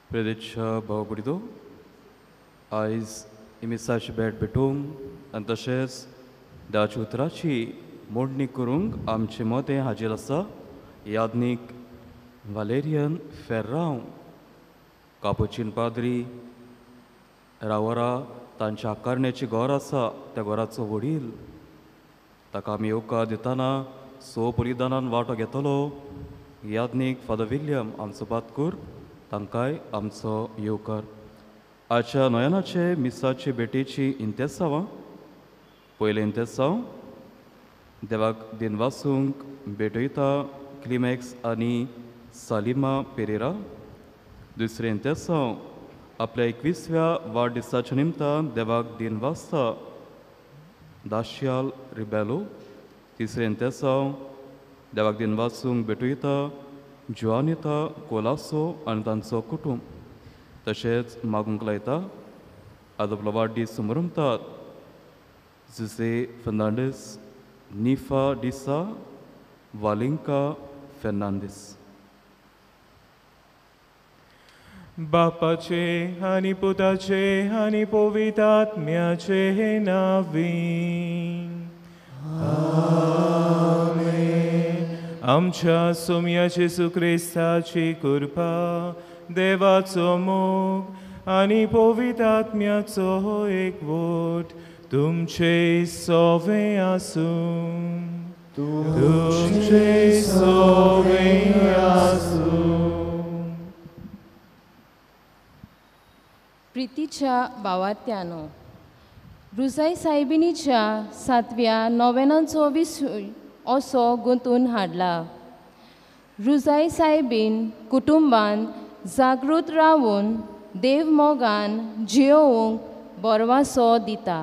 प्रेरितच्या भाव भयणींनो, आयज मिसाची भेट भेटूंक आनी तशेंच देवाच्या उतराची मोडणी करूंक आमचे मदें हाजीर आसा याज्ञीक वालेरियन फेर्रांव, कापुचीन पाद्री रावरा. तांच्या आकारणेचें घर आसा, त्या घराचो वडील. ताका आमी येवकार दितना सो बलिदानान वांटो घेतलो याज्ञीक फादर विल्यम आमचो पादकूर, तांकांय आमचो येवकार. आजच्या नयनाचे मिसाचे भेटेची इंतेसांवां. पयलें इंतेसांव देवाक दिनवासूंक भेटयता क्लिमॅक्स आनी सालिमा पेरेरा. दुसरें इंतेसांव आपल्या 21व्या वाडदिसाच्या निमतान देवाक दिनवासता दाशियाल रिबेलो. तिसरें इंतेसांव देवाक दिनवासूंक भेटयता जुआनिता कोलासो आनी तांचो कुटुंब. तशेंच मागूंक लायता आज आपलो वाडदीस समरमतात जुसे फर्नांडीस, निफा डिसा, वालिंका फर्नांडीस. बापाचे आनी पुताचे आनी पवित्र आत्म्याचे नांवी आमेन. आमच्या सोम्या जेजू क्रिस्ताची कृपा, देवाचो मोग आनी पवित्र आत्म्याचो एकवट तुमचे सोवे आसूं. तुमचे सोवे आसूं. प्रितीच्या भावार्त्यानो, रुजाय सायबिणीच्या 7व्या नोवेनाचो विसूय असो गुंतून हाडला. रुजाय सायबीन कुटुंबान जागृत रावून देव मोगान जियोवंक बरवासो दिता.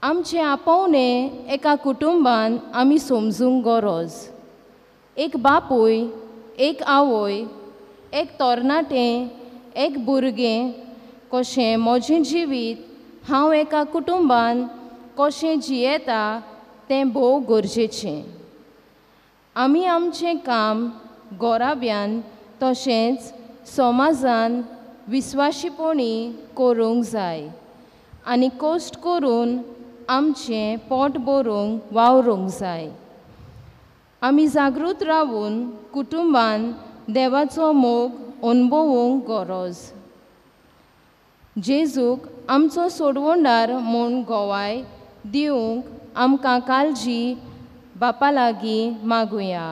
आमचें आपोवणें एका कुटुंबान आमी समजूंक गरज. एक बापूय, एक आवय, एक तरणाटें, एक भुरगें कशें म्हजें जिवीत हांव एका कुटुंबान कशें जियेता तें भोव गरजेचें. आमी आमचें काम घराब्यान तशेंच समाजान विस्वाशीपणी करूंक जाय आनी कश्ट करून आमचें पोट भरूंक वावरूंक जाय. आमी जागृत रावून कुटुंबान देवाचो मोग अनुभवूंक गरज. जेजूक आमचो सोडवणदार म्हूण गोवाय दिवंक आमकां काळजी बापा लागीं मागुया.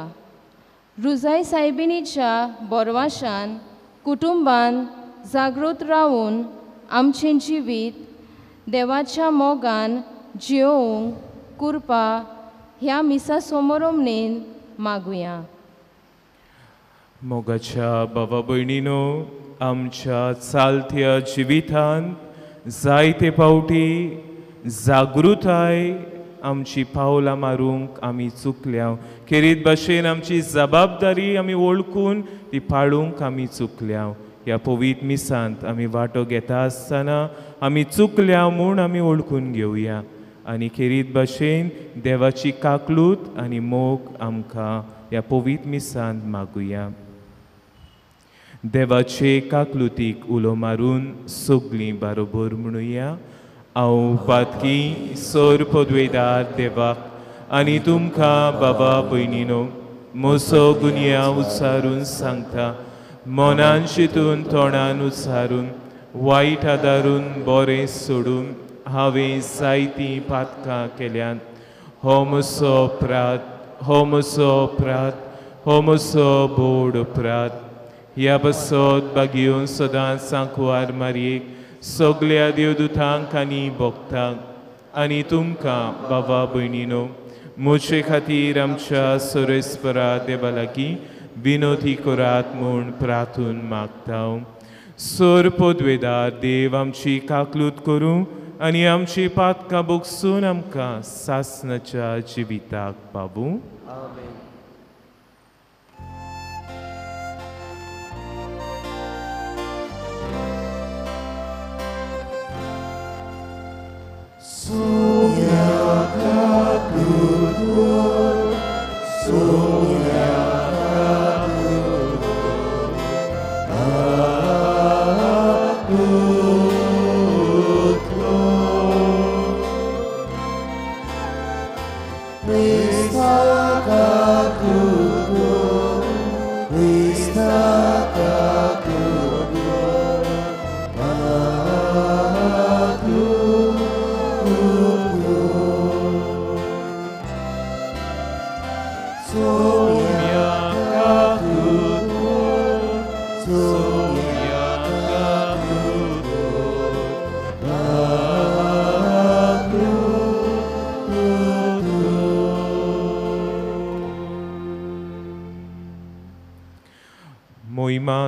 रुजाय सायबिणीच्या बोरवाशान कुटुंबान जागृत रावून आमचें जिवीत देवाच्या मोगान जियोवंक कृपा ह्या मिसा समोरमणेन मागुया. मोगाच्या बाबा भयणीनो, आमच्या चालत्या जिवितांत जायते फावटी जागृताय आमची पावलां मारूंक आमी चुकल्या. खेरीत भाशेन आमची जबाबदारी आमी वळखून ती पाळूंक आमी चुकल्या. ह्या पवित्र मिसांत आमी वांटो घेता आसतना आमी चुकल्या म्हूण आमी वळखून घेवया आनी खेरीत भाशेन देवाची काकलूत आनी मोग आमकां ह्या पवित्र मिसांत मागुया. देवाचे काकलुतीक उलो मारून सगळीं बारोबर म्हणुया. हांव पातकी सोर पदवेदार देवाक आनी तुमकां बाबा भयणीनो म्हजो गुन्यांव उच्चारून सांगता. मनान चिंतून तोंडान उच्चारून वायट आदारून बरें सोडून हांवें जायतीं पातकां केल्यांत. हो म्हजो अपराध, हो म्हजो अपराध, हो म्हजो बोड अपराध. ह्या बसत बागेवन सदांच सांकवार मारयेक सगल्या देवदूतांक आनी भक्तांक आनी तुमकां बाबा भयणीनो म्हजे खातीर आमच्या सोरेस्परा देवा लागीं विनोदी करात म्हूण प्रार्थून मागता. सोर पदवेदार देव आमची काकलूत करूं आनी आमची पातकां बोगसून आमकां सासणाच्या जिविताक पावूं. Sonia.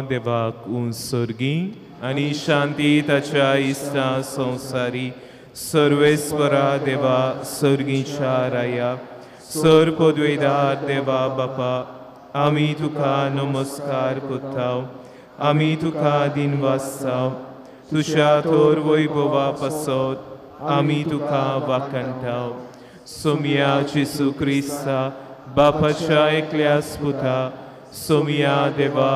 देवाक उंसर्गी आनी शांती ताच्या इश्टा संवसारी सर्वेस्वरा देवा सर्गीच्या राया सर पदवेदार देवा बापा आमी तुका नमस्कार करता, आमी तुका दिनवासता, तुज्या थोर वैभवा पासत आमी तुका वाखाणटा. सोमया जेसू क्रिस्ता बापाच्या एकल्या पुता सोमया देवा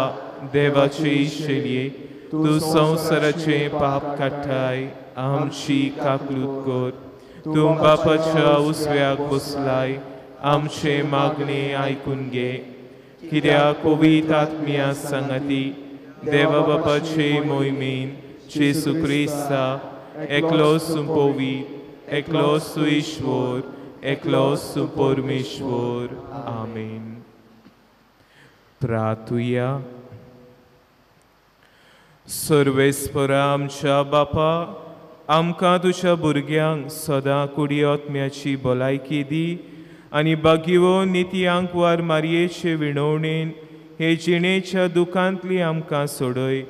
देवाचे शेलये तूं संवसाराचे पाप काडटाय आमची काकलूत कर. तूं बापाच्या उसव्याक बसलाय आमचे मागणे आयकून घे. कित्याक पवित्र आत्म्या सांगाती देवा बापाचे मोहिमेन जेसू क्रिस्ता एकलो सुपवी एकलो सुईश्वर एकलो सुपरमेश्वर. आमेन. प्रार्थुया. सर्वेस्परा आमच्या बापा आमकां तुज्या भुरग्यांक सदां कुडी आत्म्याची भलायकी दी आनी बागिवो नितयांक वार मारयेचे विणवणेन हे जिणेच्या दुखांतली आमकां सोडय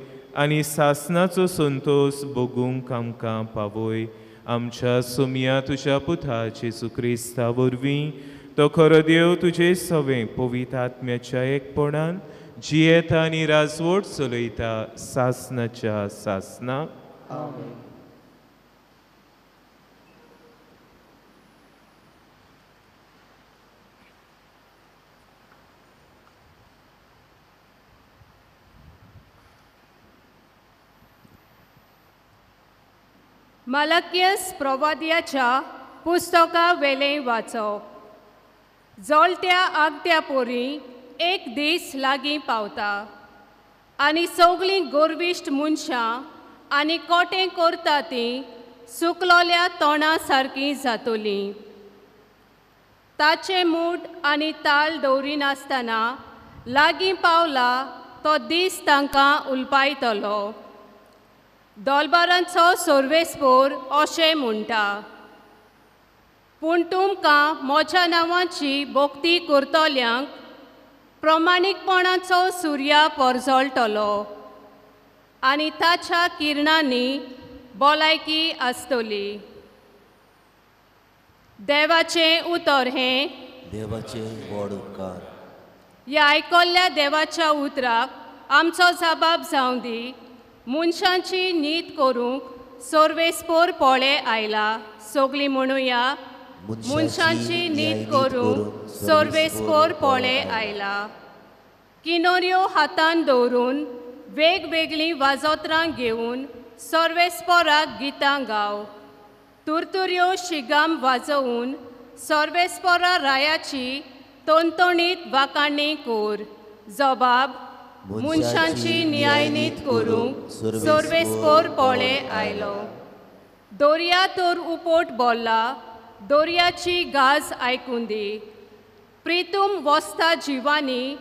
आनी सासनाचो संतोश भोगूंक आमकां पावय. आमच्या सोमया तुज्या पुता जेजू क्रिस्ता वरवीं तो खरो देव तुजे सवें पवित्र आत्म्याच्या एकपणान जियेता आनी राजवट चलयता सासनाच्या सासना. मलकियस प्रवाद्याच्या पुस्तका वेलें वाचप. जळत्या आगत्या पोरी एक दीस लागीं पावता आनी सगळीं गोरविश्ट मनशां आनी कोटें करता तीं सुकलोल्या तोंडा सारकीं जातलीं. ताचें मूठ आनी ताल दवरिनासतना लागीं पावला तो दीस तांकां उलपायतलो. दोलबारांचो सर्वेस्पोर अशें म्हणटा, पूण तुमकां म्हज्या नांवाची भक्ती करतल्यांक प्रमाणीकपणाचो सुर्या परजळटलो आनी ताच्या किरणांनी भलायकी आसतली. देवाचें उतर हें देवाचें व्हड उपकार. ह्या आयकल्ल्या देवाच्या उतराक आमचो जबाब जावं दी. मनशांची नीत करूंक सर्वेस्पोर पळे आयला. सगळीं म्हणुया, मनशांची नीत करूंक सर्वेस्पोर पळे आयला. किनोऱ्यो हातान दवरून वेगवेगळीं वाजोत्रां घेवन सर्वेस्पोराक गितां गाव. तुरतुऱ्यो शिगाम वाजोवन सर्वेस्पोरा रायाची तोणतोणीत वाखाणी कर. जबाब मनशांची न्यायनीत करूंक सर्वेस्पोर पळे आयलो. दर्या तर उपोट बोल्ला, दर्याची गाज आयकून दी. प्रितूम वस्ता जिवानी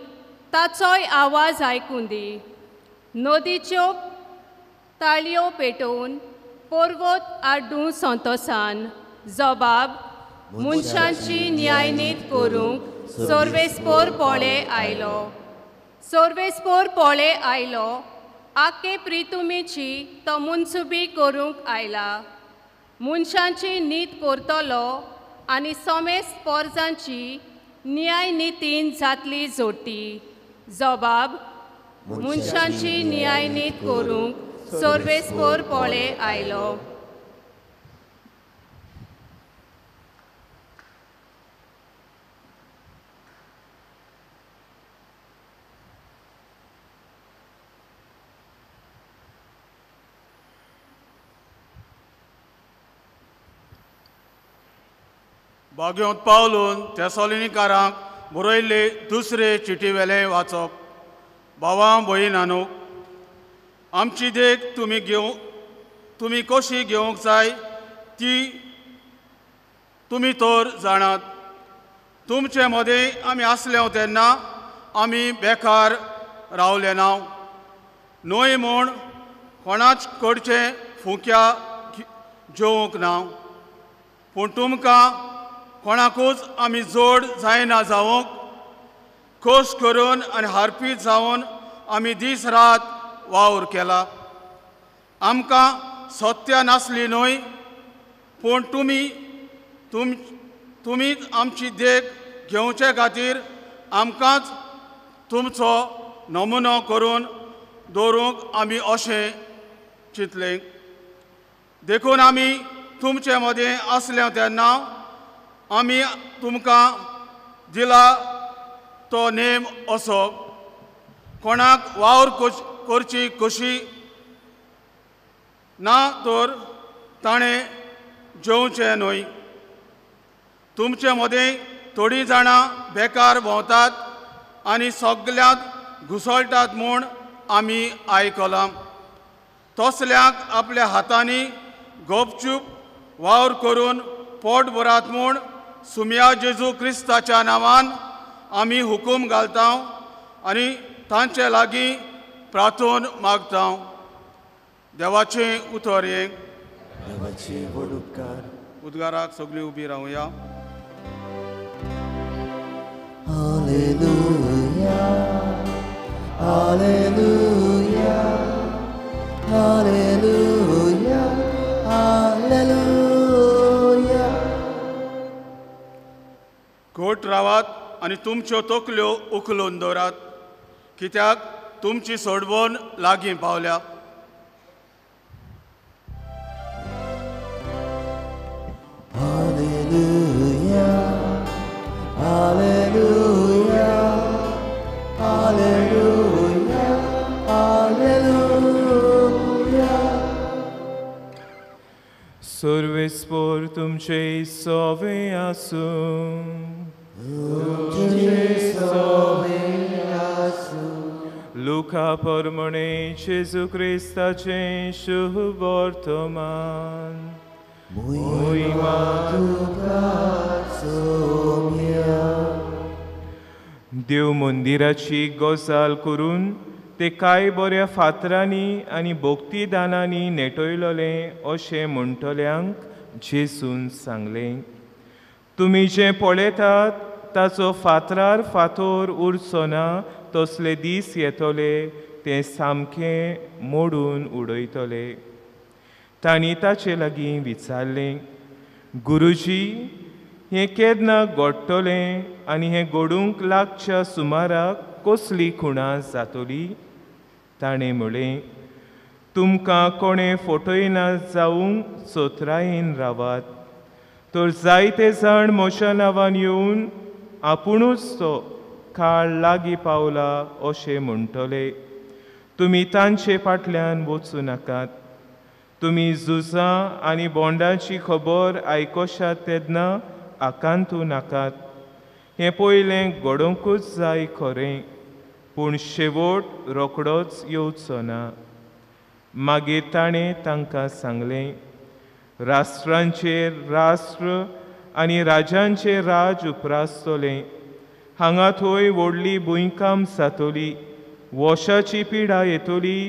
ताचोय आवाज आयकून दी. नदीच्यो ताळयो पेटोवन पर्वत आड्डूं संतोसान. जबाब मनशांची न्यायनीत करूंक सर्वेस्पोर पळे आयलो. सर्वेस्पोर पळे आयलो आके प्रितुमीची तो मुनसुबी करूंक आयला. मनशांची नीत करतलो आनी समेस्त पोरजांची न्याय नितीन जातली जोडटी. जबाब मनशांची न्याय नीत करूंक सर्वेस्पोर पळे आयलो. बागेंत पावलून तेसोलिनीकारांक बरयल्ले दुसरे चिटी वेलें वाचप. भावां भयणांनो, आमची देख तुमी कशी घेवंक जाय ती तुमी तर जाणात. तुमचे मदें आमी आसले तेन्ना आमी बेकार रावले ना न्हय म्हूण कोणाच कडचें फुक्या जेवंक ना, पूण तुमकां कोणाकूच आमी जोड जायना जावंक खोस करून आनी हारपीत जावन आमी दीस रात वावर केला. आमकां सत्या नासली न्हय, पूण तुमीच आमची देख घेवचे खातीर आमकांच तुमचो नमुनो करून दवरूंक आमी अशें चिंतलें. देखून आमी तुमचे मदें आसले तेन्ना आमी तुमकां दिला तो नेम असो, कोणाक वावर करची कशी ना तर ताणें जेवचें न्हय. तुमचे मदें थोडीं जाणां बेकार भोंवतात आनी सगल्यांत घुसळटात म्हूण आमी आयकलां. तसल्यांक आपल्या हातांनी गपचूप वावर करून पोट भरात म्हूण सुम्या जेजू क्रिस्ताच्या नांवान आमी हुकूम घालता आनी तांचे लागीं प्रार्थन मागता. देवाचें उतर हें. देवाचे व्हड उपकार. उद्गाराक सगळीं उबी रावया. Hallelujah, hallelujah, hallelujah, hallelujah. घोट रावात आनी तुमच्यो तकल्यो उखलून दवरात, कित्याक तुमची सोडवण लागीं पावल्या. Hallelujah, hallelujah, hallelujah, hallelujah. सर्वेस्पोर तुमचे सोवे आसूं. तुमचे सोवे आसूं. लुका परमणे जेजू क्रिस्ताचें शुभ वर्तमान. मोहिमा तुका सोम्या. देव मंदिराची गजाल करून ते कांय बऱ्या फातरांनी आनी भक्तीदानांनी नेटयलोलें अशें म्हणटल्यांक जेजून सांगलें, तुमी जें पळयतात ताचो फातरार फातोर उरचो ना, तसले दीस येतले ते सामकें मोडून उडयतले. तांणी ताचे लागीं विचारलें, गुरुजी, हें केन्ना घडटलें आनी हें घडूंक लागच्या सुमाराक कसली खुणां जातली? ताणें म्हळें, तुमकां कोणें फटयना जावंक चतरायेन रावात, तर जायते जाण म्हज्या नांवान येवन आपुणूच तो काळ लागीं पावला अशें म्हणटले. तुमी तांचे फाटल्यान वचूं नाकात. तुमी झुजां आनी बोंडाची खबर आयकशात तेन्ना आकांतू नाकात. हें पयलें घडोवंकूच जाय खरें, पूण शेवट रोखडोच येवचो ना. मागीर ताणें तांकां सांगलें, राष्ट्रांचेर राष्ट्र आनी राजांचेर राज उप्रासतलें. हांगा थंय व्हडली भुंयकांप जातली, वोशाची पिडा येतली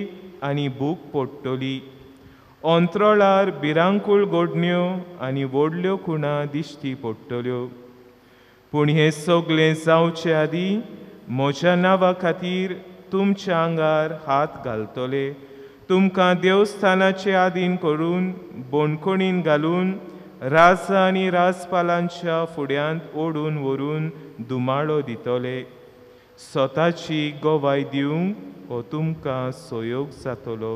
आनी भूक पडटली. अंतराळार भिरांकूळ घडण्यो आनी व्हडल्यो खुणां दिश्टी पडटल्यो. पूण हें सगळें जावचे आदीं म्हज्या नांवा खातीर तुमच्या आंगार हात घालतले. तुमकां देवस्थानाचे आदीन करून बणखणीन घालून राजा आनी राजपालांच्या फुड्यांत ओडून व्हरून धुमाळो दितले. स्वताची गवाय दिवंक हो तुमकां सहयोग जातलो.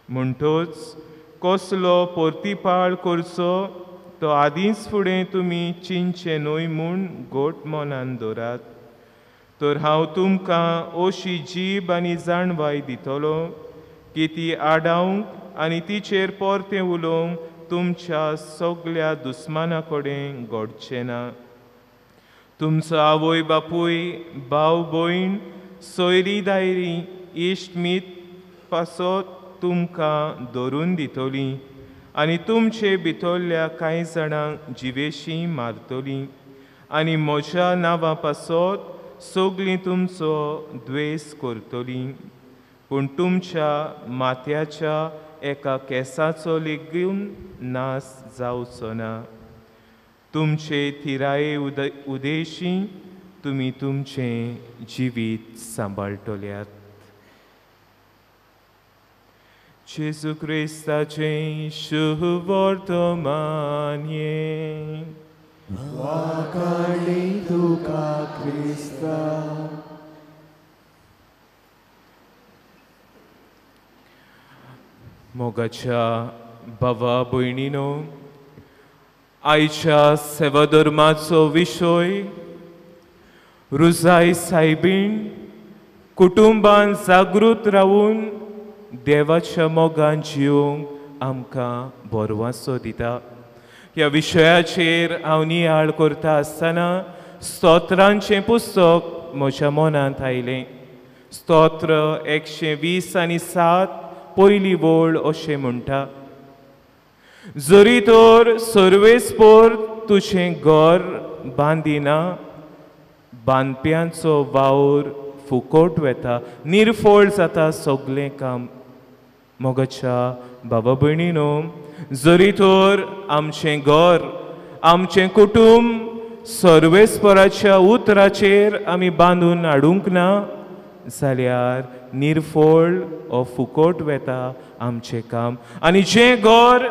म्हणटच कसलो परतिपाळ करचो तो आदींच फुडें तुमी चिंतचें न्हय म्हूण घट मनान दवरात. तर हांव तुमकां अशी जीब आनी जाणवाय दितलो की ती आडावंक आनी तिचेर परतें उलोवंक तुमच्या सगल्या दुस्माना कडेन घडचें ना. तुमचो आवय बापूय, भाव भयण, सोयरी दायरी, इश्ट मीत पासत तुमकां धरून दितली आनी तुमचे भितरल्या कांय जाणांक जिवेशी मारतली आनी म्हज्या नांवा पासत सगळीं तुमचो द्वेस करतली. पूण तुमच्या माथ्याच्या एका केंसाचो लेगून नाश जावचो ना. तुमचे थिराये उदेशी तुमी तुमचें जिवीत सांबाळटल्यात. जेजू क्रिस्ताचें शुभवर्तमान हें. वाखाणणी तुका क्रिस्ता. मोगाच्या भावा भयणीनो, आयच्या सेवाधर्माचो विशय रुजाय सायबीण कुटुंबान जागृत रावून देवाच्या मोगान जिवंक आमकां भरवासो दिता. ह्या विशयाचेर हांव नियाळ करता आसतना स्तोत्रांचें पुस्तक म्हज्या मनांत आयलें. स्तोत्र 120 आनी 7 पयली वळ अशें म्हणटा, जरी तर सर्वेस्पोर तुजें घर बांदिना, बांदप्यांचो वावर फुकट वेता, निर्फळ जाता सगळें काम. मोगाच्या बाबा भयणीनो, जरी तर आमचें घर, आमचें कुटुंब सर्वेस्पराच्या उतराचेर आमी बांदून हाडूंक ना जाल्यार निर्फळ ओ फुकट वेता आमचें काम. आनी जें घर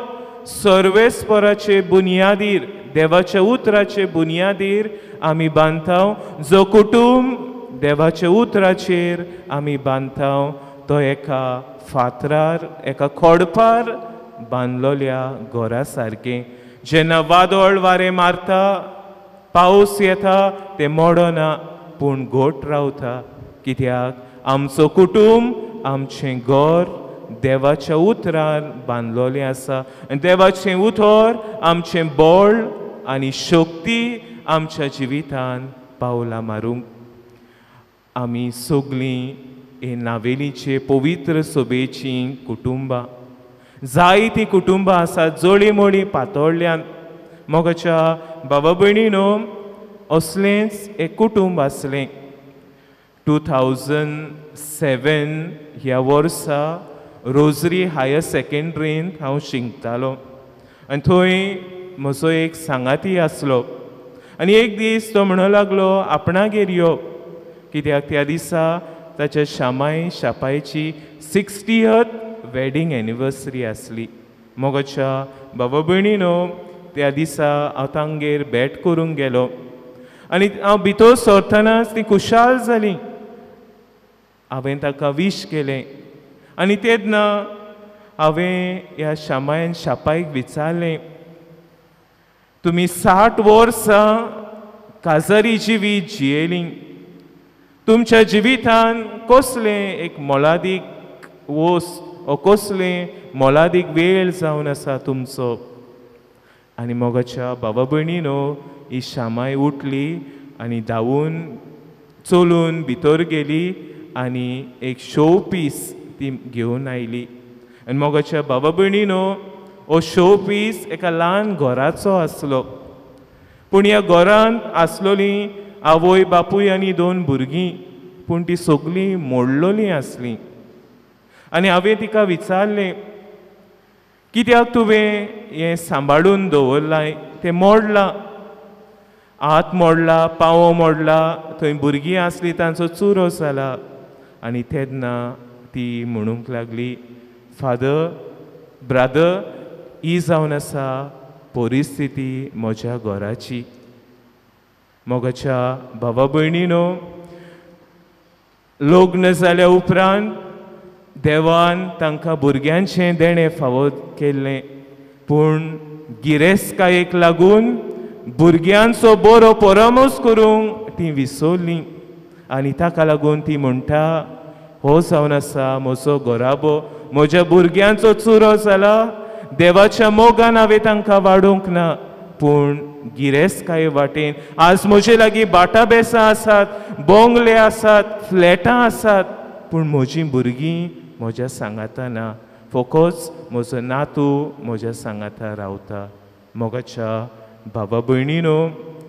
सर्वेस्पराचे बुनियादीर, देवाच्या उतराचे बुनियादीर आमी बांदता, जो कुटुंब देवाच्या उतराचेर आमी बांदता, तो एका फातरार, एका खोडपार बांदलोल्या घरा सारकें. जेन्ना वादळ वारें मारता, पावस येता, तें मोडना पूण घट रावता. कित्याक आमचो कुटुंब, आमचें घर देवाच्या उतरान बांदलोलें आसा आनी देवाचें उतर आमचें बळ आनी शक्ती आमच्या जिवितान पावलां मारूंक. आमी सगळीं हे नावेलीचे पवित्र सभेचीं कुटुंबां, जायतीं कुटुंबां आसात जळीमळीं पातळ्ळ्यान. मोगाच्या बाबा भयणीनो, असलेंच एक कुटुंब आसलें. 2007 ह्या वर्सा रोजरी हायर सेकेंडरींत हांव शिकतालो आनी थंय म्हजो एक सांगाती आसलो. आनी एक दीस तो म्हणूंक लागलो आपणागेर यो, कित्याक त्या दिसा ताच्या शामाय शापायची 60th wedding anniversary आसली. मोगाच्या बाबा भयणीनो, त्या दिसा हांव तांगेर भेट करूंक गेलो आनी हांव भितर सरतनाच ती खुशाल जाली. हांवें ताका वीश केलें आनी तेन्ना हांवें ह्या शामायन शापायक विचारलें, तुमी 60 वर्सां काजारी जिवीत जियेलीं, तुमच्या जिवितान कसलें एक मोलादीक वस्त ओ कसलें मोलादीक वेळ जावन आसा तुमचो. आनी मोगाच्या बाबा भयणीनो, ही शामाय उठली आनी धांवून चलून भितर गेली आनी एक शो पीस ती घेवन आयली. आनी मोगाच्या बाबा भयणीनो, हो शो पीस एका ल्हान घराचो आसलो, पूण ह्या घरांत आसलोली आवय बापूय आनी 2 भुरगीं, पूण ती सगळीं मोडलोलीं आसलीं. आनी हांवें तिका विचारलें, कित्याक तुवें हें सांबाळून दवरलां, तें मोडलां, हात मोडला, पांवो मोडला, थंय भुरगीं आसलीं तांचो चुरो जाला. आनी तेन्ना ती म्हणूंक लागली, फादर, ब्रादर, ही जावन आसा परिस्थिती म्हज्या घराची. मोगाच्या भावा भयणीनो, लग्न जाल्या उपरांत देवान तांकां भुरग्यांचें देणें फावो केल्लें, पूण गिरेस्तकायेक लागून भुरग्यांचो बरो परामर्श करूंक तीं विसरलीं आनी ताका लागून ती म्हणटा, हो जावन आसा म्हजो घराबो, म्हज्या भुरग्यांचो चुरो जाला, देवाच्या मोगान हांवें तांकां वाडोवंक ना, पूण गिरेस्तकाये वाटेन आज म्हजे लागीं बाटा बेसां आसात, बोंगले आसात, फ्लॅटां आसात, पूण म्हजीं भुरगीं म्हज्या सांगाता ना, फोकोच म्हजो नातू म्हज्या सांगाता रावता. मोगाच्या बाबा भयणीनो,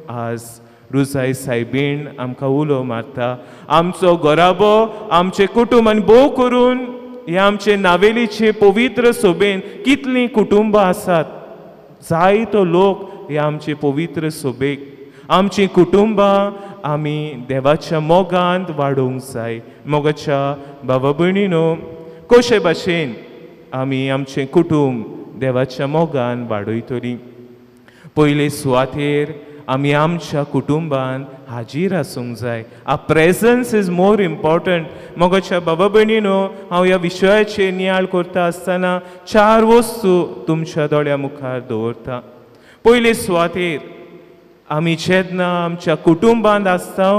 आज रुजाय सायबीण आमकां उलो मारता, आमचो घराबो, आमचें कुटुंब आनी भोव करून हे आमचे नावेलीचे पवित्र सोबेन कितलीं कुटुंबां आसात, जायतो लोक हे आमचे पवित्र सोबेक, आमचीं कुटुंबां आमी देवाच्या मोगांत वाडोवंक जाय. मोगाच्या बाबा भयणीनो, कशे भाशेन आमी आमचें कुटुंब देवाच्या मोगान वाडयतलीं? पयले सुवातेर आमी आमच्या कुटुंबान हाजीर आसूंक जाय. A presence is more important. मोगाच्या बाबा भयणीनो, हांव ह्या विशयाचेर नियाळ करता आसतना चार वस्तू तुमच्या दोळ्या मुखार दवरता. पयले सुवातेर आमी जेन्ना आमच्या कुटुंबांत आसता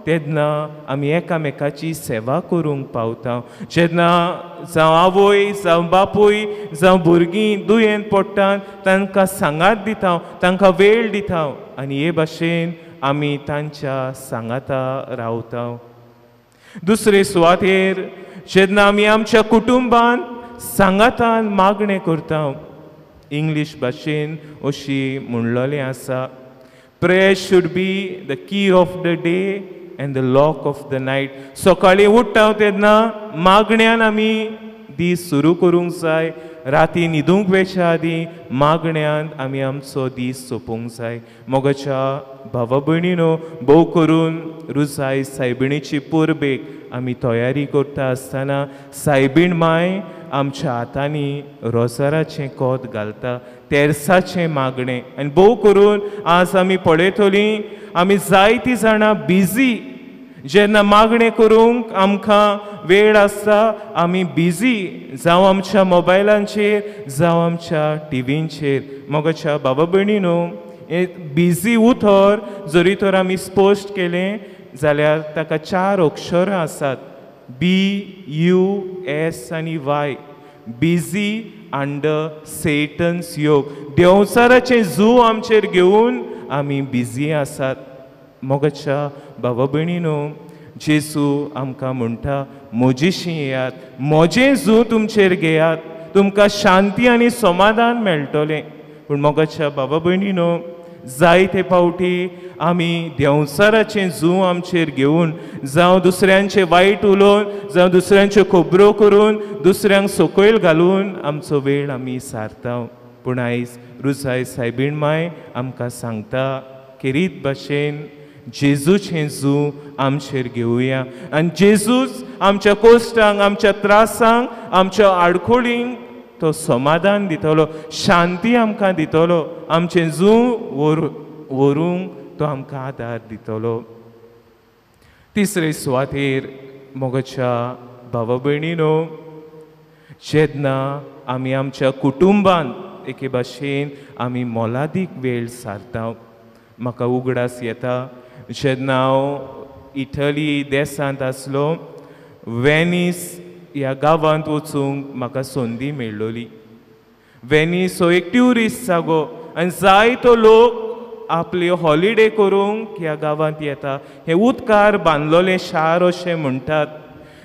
तेन्ना आमी एकामेकाची सेवा करूंक पावता. जेन्ना जावं आवय, जावं बापूय, जावं भुरगीं दुयेंत पडटात तांकां सांगात दिता, तांकां वेळ दिता आनी हे भाशेन आमी तांच्या सांगाता रावता. दुसरे सुवातेर जेन्ना आमी आमच्या कुटुंबांत सांगातान मागणें करता, इंग्लीश भाशेन अशी म्हणलेलें आसा, prayer should be the key of the day and the lock of the night. सकाळीं उठ्ठा तेन्ना मागण्यान आमी दीस सुरू करूंक जाय, राती न्हिदूंक वेच्या आदीं मागण्यान आमी आमचो दीस सोंपोवंक जाय. मोगाच्या भावा भयणीनो, भोव करून रुजाय सायबिणीची परबेक आमी तयारी करता आसतना सायबीण माय आमच्या हातांनी रोजाराचें कोत घालता, तेरसाचें मागणें. आनी भोव करून आज आमी पळयतलीं आमी जायतीं जाणां बिजी, जेन्ना मागणें करूंक आमकां वेळ आसता आमी बिजी, जावं आमच्या मोबायलांचेर, जावं आमच्या टिवींचेर. मोगाच्या बाबा भयणीनो, बिजी उतर जरी तर आमी स्पश्ट केलें जाल्यार ताका चार अक्षरां आसात, BUS आनी Y. Busy under Satan's yoke. देंवचाराचें जू आमचेर घेवन आमी बिजी आसात. मोगाच्या बाबा भयणीनो, जेजू आमकां म्हणटा, म्हजेशी येयात, म्हजें जू तुमचेर घेयात, तुमकां शांती आनी समाधान मेळटलें. पूण मोगाच्या बाबा भयणीनो, जायते फावटी आमी देंवचाराचें जू आमचेर घेवन, जावं दुसऱ्यांचें वायट उलोवन, जावं दुसऱ्यांच्यो खबरो करून, दुसऱ्यांक सकयल घालून आमचो वेळ आमी सारता. पूण आयज रुजाय सायबीण माय आमकां सांगता, खेरीत भाशेन जेजूचें जू आमचेर घेवया आनी जेजूच आमच्या कोश्टांक, आमच्या त्रासांक, आमच्या आडखळींक तो समाधान दितलो, शांती आमकां दितलो, आमचें जू व्हरूंक तो आमकां आदार दितलो. तिसरे सुवातेर मोगाच्या भावा भयणीनो, जेन्ना आमी आमच्या कुटुंबांत एके भाशेन आमी मोलादीक वेळ सारता, म्हाका उगडास येता जेन्ना हांव इटली देशांत आसलो, वेनीस ह्या गांवांत वचूंक म्हाका संदी मेळ्ळोली. वेनीस हो एक ट्युरिस्ट जागो आनी जायतो लोक आपली हॉलिडे करूंक ह्या गांवांत येता. हें उदकार बांदलोलें शार अशें म्हणटात.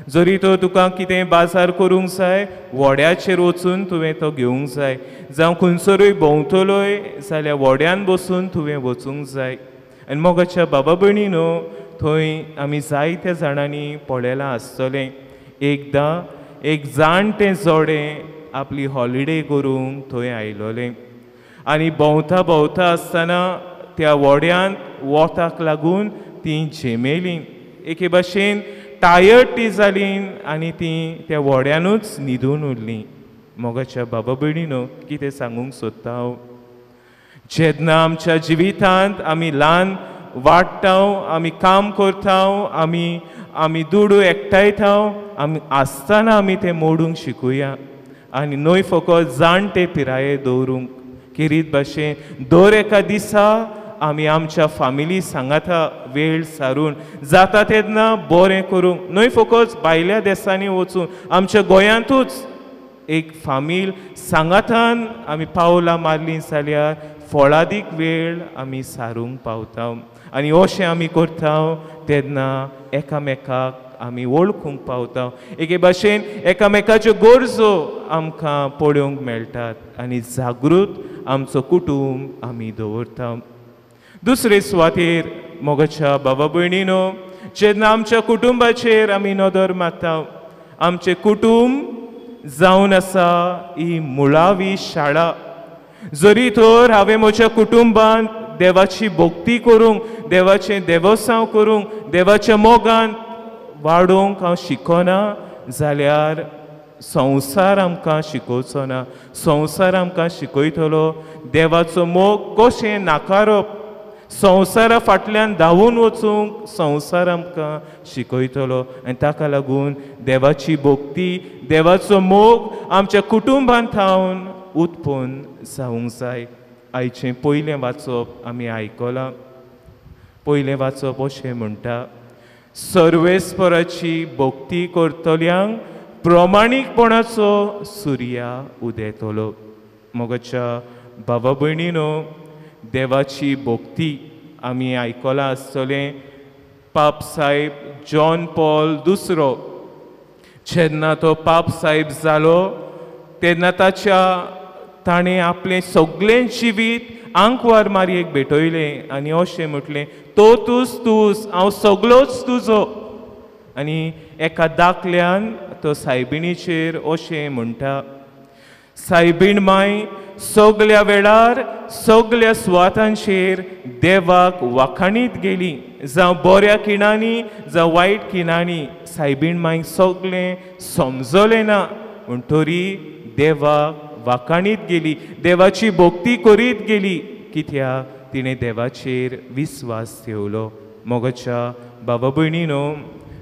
जरी तो तुका कितें बाजार करूंक जाय, व्हड्याचेर वचून तुवें तो घेवंक जाय, जावं खंयसरूय भोंवतलोय जाल्यार व्हड्यान बसून तुवें वचूंक जाय. आनी मोगाच्या बाबा भयणीनो, थंय आमी जायत्या जाणांनी पळयलां आसतलें, एकदां एक जाणटें जोडें आपली हॉलिडे करूंक थंय आयलोलें आनी भोंवता भोंवता आसतना त्या व्हड्यांत वोताक लागून तीं झेमेलीं, एके भाशेन टायर्ड ती जालीं आनी तीं त्या व्हड्यानूच न्हिदून उरलीं. मोगाच्या बाबा भयणीनो, कितें सांगूंक सोदता हांव, जेन्ना आमच्या जिवितांत आमी ल्हान वाडटा, आमी काम करता, आमी दुडू एकठांयता, आमी आसतना आमी तें मोडूंक शिकुया आनी न्हय फकत जाणटे पिराये दवरूंक. खेरीत भाशेन दर एका दिसा आमी आमच्या फामिली सांगाता वेळ सारून जाता तेन्ना बरें करूंक, न्हय फकत भायल्या देशांनी वचून, आमच्या गोंयांतूच एक फामील सांगातान आमी पावलां मारलीं जाल्यार फळादीक वेळ आमी सारूंक पावता आनी अशें आमी करता तेन्ना एकामेकाक आमी वळखूंक पावता. एके भाशेन एकामेकाच्यो गरजो आमकां पळोवंक मेळटात आनी जागृत आमचो कुटूंब आमी दवरता. दुसरे सुवातेर मोगाच्या बाबा भयणीनो, जेन्ना आमच्या कुटुंबाचेर आमी नदर मारता, आमचें कुटूंब जावन आसा ही मुळावी शाळा. जरी तर हांवें म्हज्या कुटुंबांत देवाची भक्ती करूंक, देवाचें देवसांव करूंक, देवाच्या मोगान वाडोवंक हांव शिकना जाल्यार संवसार आमकां शिकोवचो ना. संवसार आमकां शिकयतलो देवाचो मोग कशें नाकारप, संवसारा फाटल्यान धांवून वचूंक संवसार आमकां शिकयतलो. आनी ताका लागून देवाची भक्ती, देवाचो मोग आमच्या कुटुंबांत थावन उत्पन्न जावंक जाय. आयचें पयलें वाचप आमी आयकलां. पयलें वाचप अशें म्हणटा, सर्वेस्पराची भक्ती करतल्यांक प्रमाणीकपणाचो सुर्या उदेतलो. मोगाच्या बाबा भयणीनो, देवाची भक्ती आमी आयकलां आसतलें. पाप साहेब जॉन पॉल दुसरो जेन्ना तो पाप साहेब जालो तेन्ना ताच्या ताणें आपलें सगळें जिवीत आंकवार मारयेक भेटयलें आनी अशें म्हटलें, तो तूच तूच, हांव सगळोच तुजो. आनी एका दाखल्यान तो सायबिणीचेर अशें म्हणटा, सायबीण माय सगल्या वेळार सगल्या सुवातांचेर देवाक वाखाणीत गेली. जावं बऱ्या खिणांनी जावं वायट खिणांनी सायबीण मायक सगळें समजलें ना, पूण तरी देवाक वाखाणीत गेली, देवाची भक्ती करीत गेली. कित्याक तिणें देवाचेर विस्वास ठेवलो. मोगाच्या बाबा भयणीनो,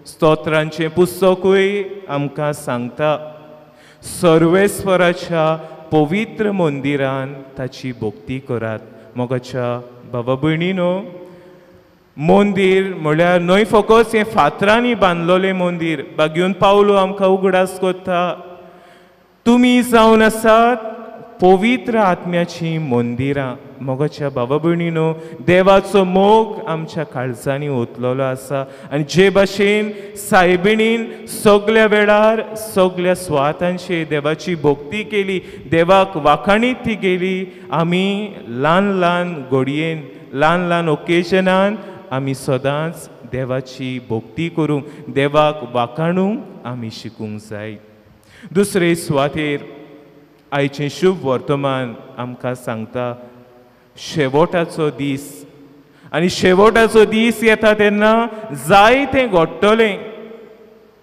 स्तोत्रांचें पुस्तकूय आमकां सांगता, सर्वेस्वराच्या पवित्र मंदिरान ताची भक्ती करात. मोगाच्या बाबा भयणीनो, मंदीर म्हळ्यार न्हय फकत हें फातरांनी बांदलोलें मंदीर. बागेवन पावलो आमकां उगडास करता, तुमी जावन आसात पवित्र आत्म्याचीं मंदिरां. मोगाच्या बाबा भयणीनो, देवाचो मोग आमच्या काळजांनी ओतलेलो आसा आनी जे भाशेन सायबिणीन सगल्या वेळार सगल्या सुवातांचेर देवाची भक्ती केली, देवाक वाखाणीत ती गेली, आमी ल्हान ल्हान घडयेन ल्हान ल्हान ओकेजनान आमी सदांच देवाची भक्ती करूंक, देवाक वाखाणूंक आमी शिकूंक जाय. दुसरे सुवातेर आयचें शुभ वर्तमान आमकां सांगता, शेवटाचो दीस. आनी शेवटाचो दीस येता तेन्ना जायतें घडटलें.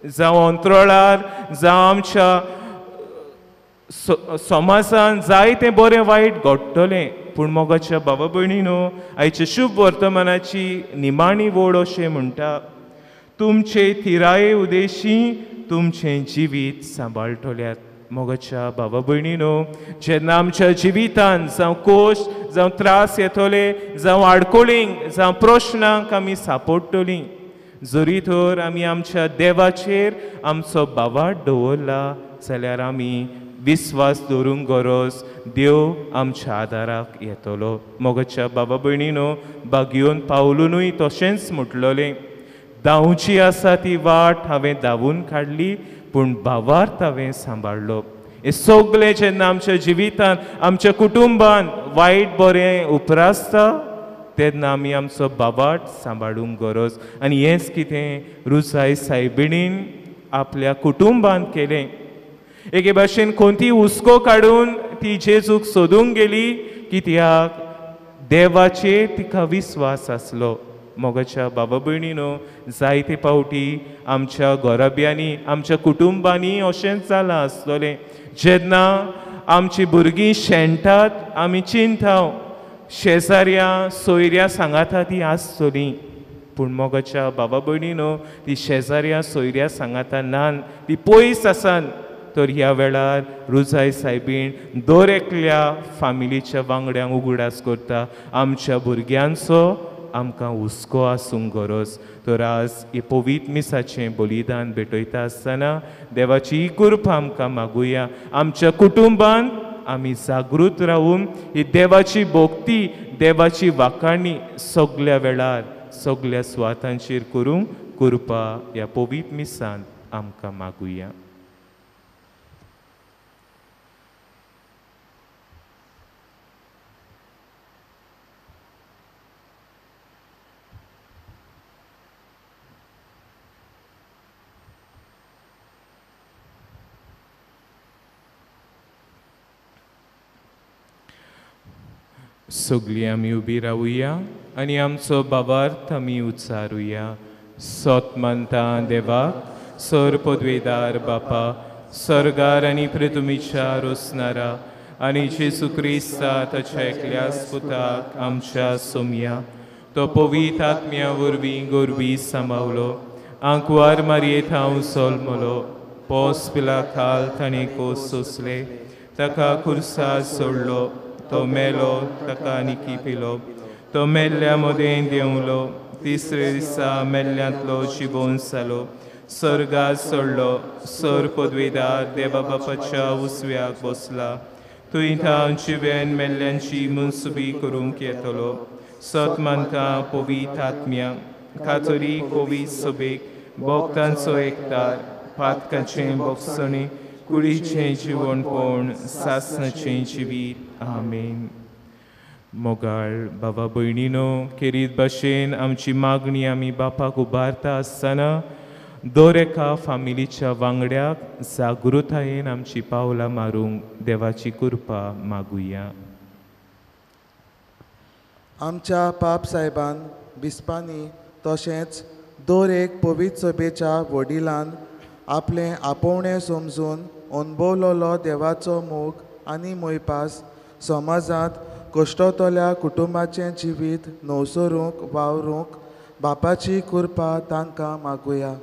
जावं अंतराळार, जावं आमच्या समाजान जायतें बरें वायट घडटलें. पूण मोगाच्या बाबा भयणीनो, आयच्या शुभ वर्तमानाची निमाणी वोड अशें म्हणटा, तुमचे थिराये उदेशी तुमचें जिवीत सांबाळटल्यात. मोगाच्या बाबा भयणीनो, जेन्ना आमच्या जिवितान जावं कोश, जावं त्रास येतले, जावं आडकोळींक, जावं प्रश्नांक आमी सापडटलीं, जरी तर आमी आमच्या देवाचेर आमचो बावाट दवरला जाल्यार आमी विस्वास दवरूंक गरज, देव आमच्या आदाराक येतलो. मोगाच्या बाबा भयणीनो, बागयोन पावलुनूय तशेंच म्हटलोलें, धांवची आसा ती वाट हांवें धांवून काडली, पूण भावार्थ हांवें सांबाळ्ळो. हें सगळें जेन्ना आमच्या जिवितान आमच्या कुटुंबान वायट बरें उपरासता तेन्ना आमी आमचो बाबाट सांबाळूंक गरज. आनी हेंच कितें रुजाय सायबिणीन आपल्या कुटुंबान केलें. एके भाशेन कोणती हुस्को काडून ती जेजूक सोदूंक गेली, कित्याक देवाचेर तिका विस्वास आसलो. मोगाच्या बाबा भयणीनो, जायते फावटी आमच्या घराब्यांनी आमच्या कुटुंबांनी अशेंच जालां आसतलें. जेन्ना आमची भुरगीं शेणटात आमी चिंता, शेजाऱ्यां सोयऱ्यां सांगाता ती आसतली, पूण मोगाच्या बाबा भयणीनो, ती शेजाऱ्यां सोयऱ्यां सांगाता नान, ती पयस आसान. तर ह्या वेळार रुजाय सायबीण दर एकल्या फामिलीच्या वांगड्यांक उगडास करता, आमच्या भुरग्यांचो आमकां हुस्को आसूंक गरज। तर आज हे पवित्र मिसाचें बलिदान भेटयता आसतना देवाची कृपा आमकां मागुया। आमच्या कुटुंबांत आमी जागृत रावून ही देवाची भक्ती, देवाची वाखाणी सगल्या वेळार सगल्या सुवातांचेर करूंक कृपा ह्या पवित्र मिसान आमकां मागुया। सगळीं आमी उबी रावुया आनी आमचो भावार्थ आमी उच्चारुया। सोत मानता देवाक, सर पदवेदार बापा, सर्गार आनी पृथ्वीच्या रोसणारा आनी जेजू क्रिस्ता ताच्या एकल्याच पुताक आमच्या सोमया, तो पवित्र आत्म्या वरवीं गोरवी सांबावलो, आंकवार मारयेत हांव सोलमलो, पोस पिला खाल ताणें कोस सोंसले, ताका खुर्सा सोडलो, तो मेलो, ताका निकी पिलो, तो मेल्ल्या मदें देंवलो, तिसरे दिसा मेल्ल्यांतलो जिवोन जालो, सर्गार सोडलो, सर पदवेदार देवा बापाच्या उसव्याक बसला, थंय थावन जिवेन मेल्ल्यांची मनसुबी करूंक येतलो। सत मानता पवित्र आत्म्या, कातोलीक पवित्र सभेक, भक्तांचो एकतार, पातकाचें भोगसणें, कुडीचें जिवणपण, सासणाचें जिवीत। आमेन। मोगाळ बाबा भयणीनो, खेरीत भाशेन आमची मागणी आमी बापाक उबारता आसतना दर एका फामिलीच्या वांगड्याक जागृतायेन आमची पावलां मारूंक देवाची कृपा मागुया। आमच्या पाप साहेबान, बिस्पांनी तशेंच दर एक पवित्र सभेच्या वडिलान आपलें आपोवणें समजून अणभवलोलो देवाचो मोग आनी मोयपास समाजांत कश्टतल्या कुटुंबाचें जिवीत नवसरूंक वावरूंक बापाची कृपा तांकां मागुया।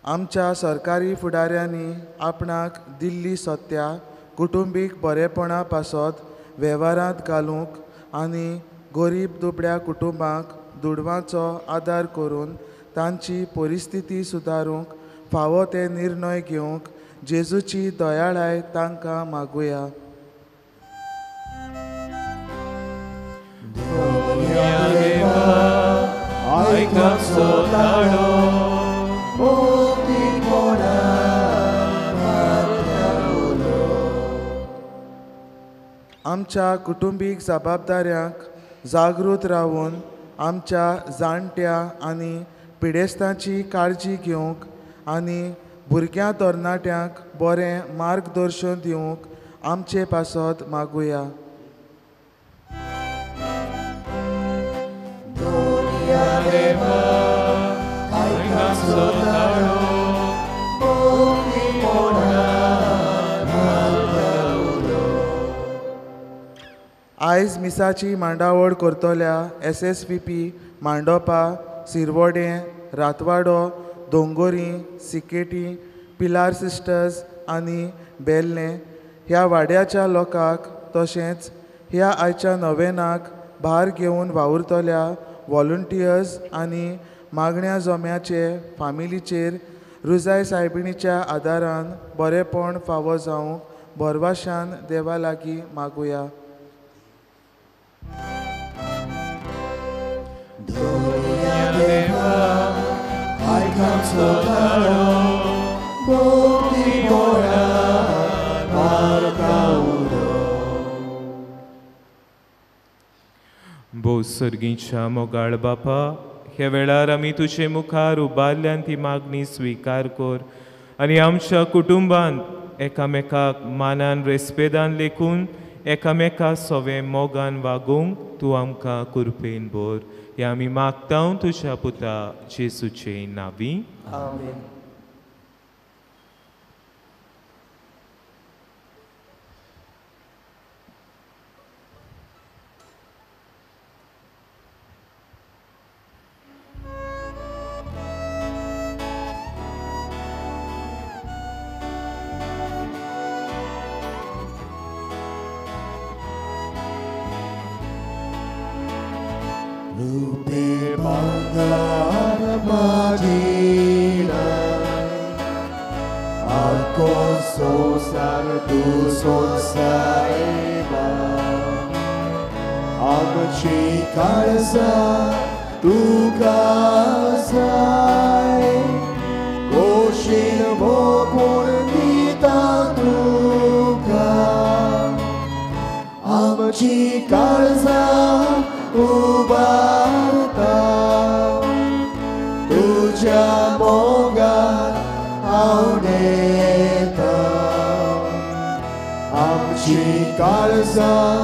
आमच्या सरकारी फुडाऱ्यांनी आपणाक दिल्ली सत्या कुटुंबीक बरेपणा पासत वेव्हारांत घालूंक आनी गरीब दुबळ्या कुटुंबांक दुडवांचो आदार करून तांची परिस्थिती सुदारूंक फावो ते निर्णय घेवंक जेजूची दयाळाय तांकां मागुया। आमच्या कुटुंबीक जबाबदाऱ्यांक जागृत रावून आमच्या जाणट्या आनी पिडेस्तांची काळजी घेवंक आनी भुरग्यां तरणाट्यांक बरें मार्गदर्शन दिवंक आमचे पासत मागुया। आयज मिसाची मांडावळ करतल्या SSVP Mandopa, Sirvode, Ratwado, Dongori, Siketi, Pilar sisters आनी बेल्लें ह्या वाड्याच्या लोकांक तशेंच ह्या आयच्या नवेनाक भार घेवन वावुरतल्या वॉलंटियर्स आनी मागण्या जम्याचे फामिलीचेर रुजाय सायबिणीच्या आदारान बरेपण फावो जावंक भरवाशान देवा लागीं मागुया। भोव सर्गीच्या मोगाळ बापा, ह्या वेळार आमी तुजे मुखार उबारल्यान ती मागणी स्विकार कर आनी आमच्या कुटुंबांत एकामेकाक मानान रेस्पेदान लेखून एकामेका सोवे मोगान वागोवंक तूं आमकां कृपेन भर। हें आमी मागता तुज्या पुता जेजूचे नांवी। आमेन। रुपे भांगर माजीना आको संसार तूं सोंसायबा आमची काळजां तुका जाय कोशीन भोपून दिता तुका आमची काळजां उबारता तुज्या मोगान आवडेता आमची काळजां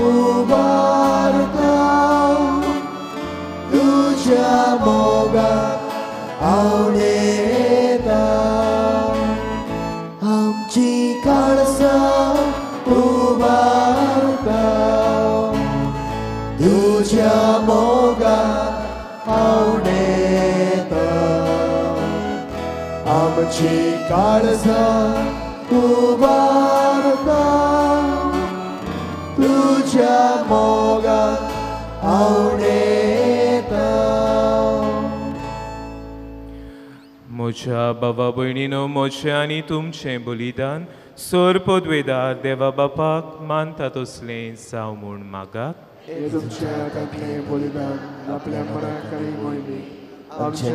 उबारता तुज्या मोगान आवडेता आमची काळजां उबारता तुज्या मोगान आवडेता आमची काळजां उबारता तुज्या मोगान आवडेता. म्हज्या बाबा भयणीनो, म्हजें आनी तुमचें बलिदान सोर पदवेदार देवा बापाक मानता तसलें जावं म्हूण मागात. तुमच्या हातांतलें बलिदान आपल्या मनाक आनी मोहिमेक आमच्या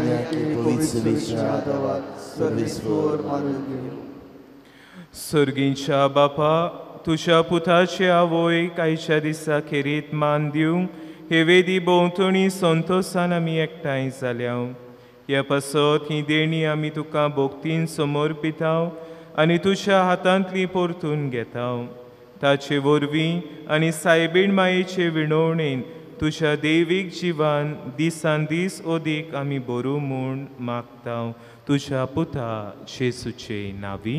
पवित्र आदावात सर्वेस्पर मानून घेवं. सर्गींच्या बापा, तुज्या पुताचे आवयक आयच्या दिसा खेरीत मान दिवंक हे वेदी भोंवतणी संतोसान आमी एकठांय जाल्या. ह्या पासत ही देणी आमी तुका भक्तीन समर्पिताव आनी तुज्या हातांतली परतून घेताव. ताचे वरवीं आनी सायबीण मायेचे विणवणेन तुज्या दैवीक जिवान दिसान दीस अदीक आमी बरू म्हूण मागताव. तुज्या पुता जेसूचे नांवी.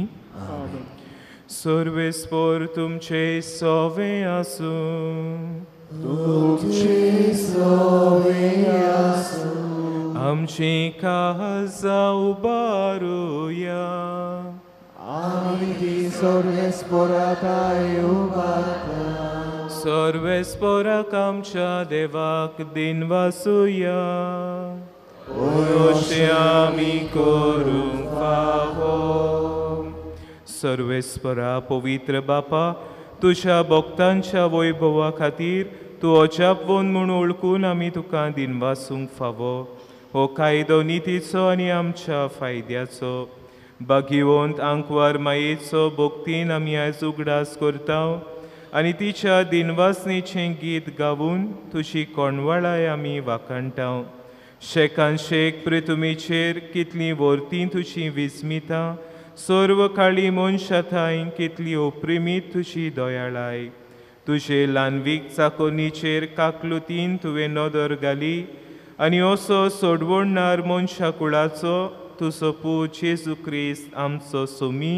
सर्वेस्पर तुमचे सवे आसूं. तुमचे सवे आसूं. आमची काळजां उबारुया. आमी सर्वेस्परा थांय उबारता. सर्वेस्पराक आमच्या देवाक दिनवासुया. अशें आमी करूंक फावो. सर्वेस्परा पवित्र बापा, तुज्या भक्तांच्या वैभवा खातीर तूं अजापवन म्हूण वळखून आमी तुका दिनवासूंक फावो. हो कायदो नितीचो आनी आमच्या फायद्याचो. भाग्यवंत आंकवार मायेचो भक्तीन आमी आयज उगडास करता आनी तिच्या दिनवासनेचें गीत गावून तुजी कोणवाळाय आमी वाखाणटा. शेकान शेक पृथुमीचेर कितलीं वर्तीं तुजी विस्मितां, सर्व काळी मनशा थांय कितली ओप्रिमीत तुजी दयाळाय. तुजे ल्हानवीक चाकोनीचेर काकलुतीन तुवें नदर घाली आनी असो सोडवणणार मनशा कुळाचो तुजो पूत जेजू क्रिस्त आमचो सोमी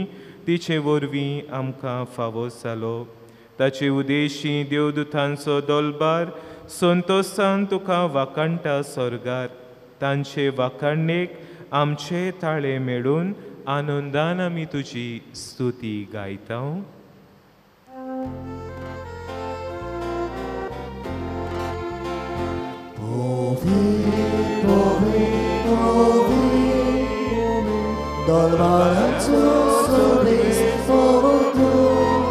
तिचे वरवीं आमकां फावो जालो. ताचे उदेशी देवदूतांचो दलबार संतोसान तुका वाखाणटा स्वर्गार. तांचे वाखाणणेक आमचे ताळे मेळून आनंदान आमी तुजी स्तुती गायता. दरबाराचो सर्वेस्पर तूं,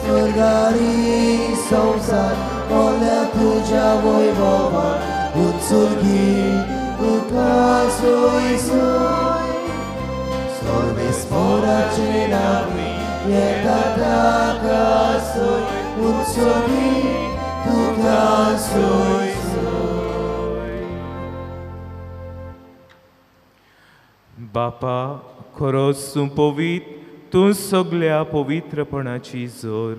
स्वर्गारी संवसार भरल्या तुज्या वैभवान, उत्सुर्गी तुका सोय सोय. सर्वेस्पराचे नांवी येता ताका सोय, उत्सुर्गी तुका सोय सोय. बापा, खरोच तूं पवित्र, तूं सगल्या पवित्रपणाची जोर.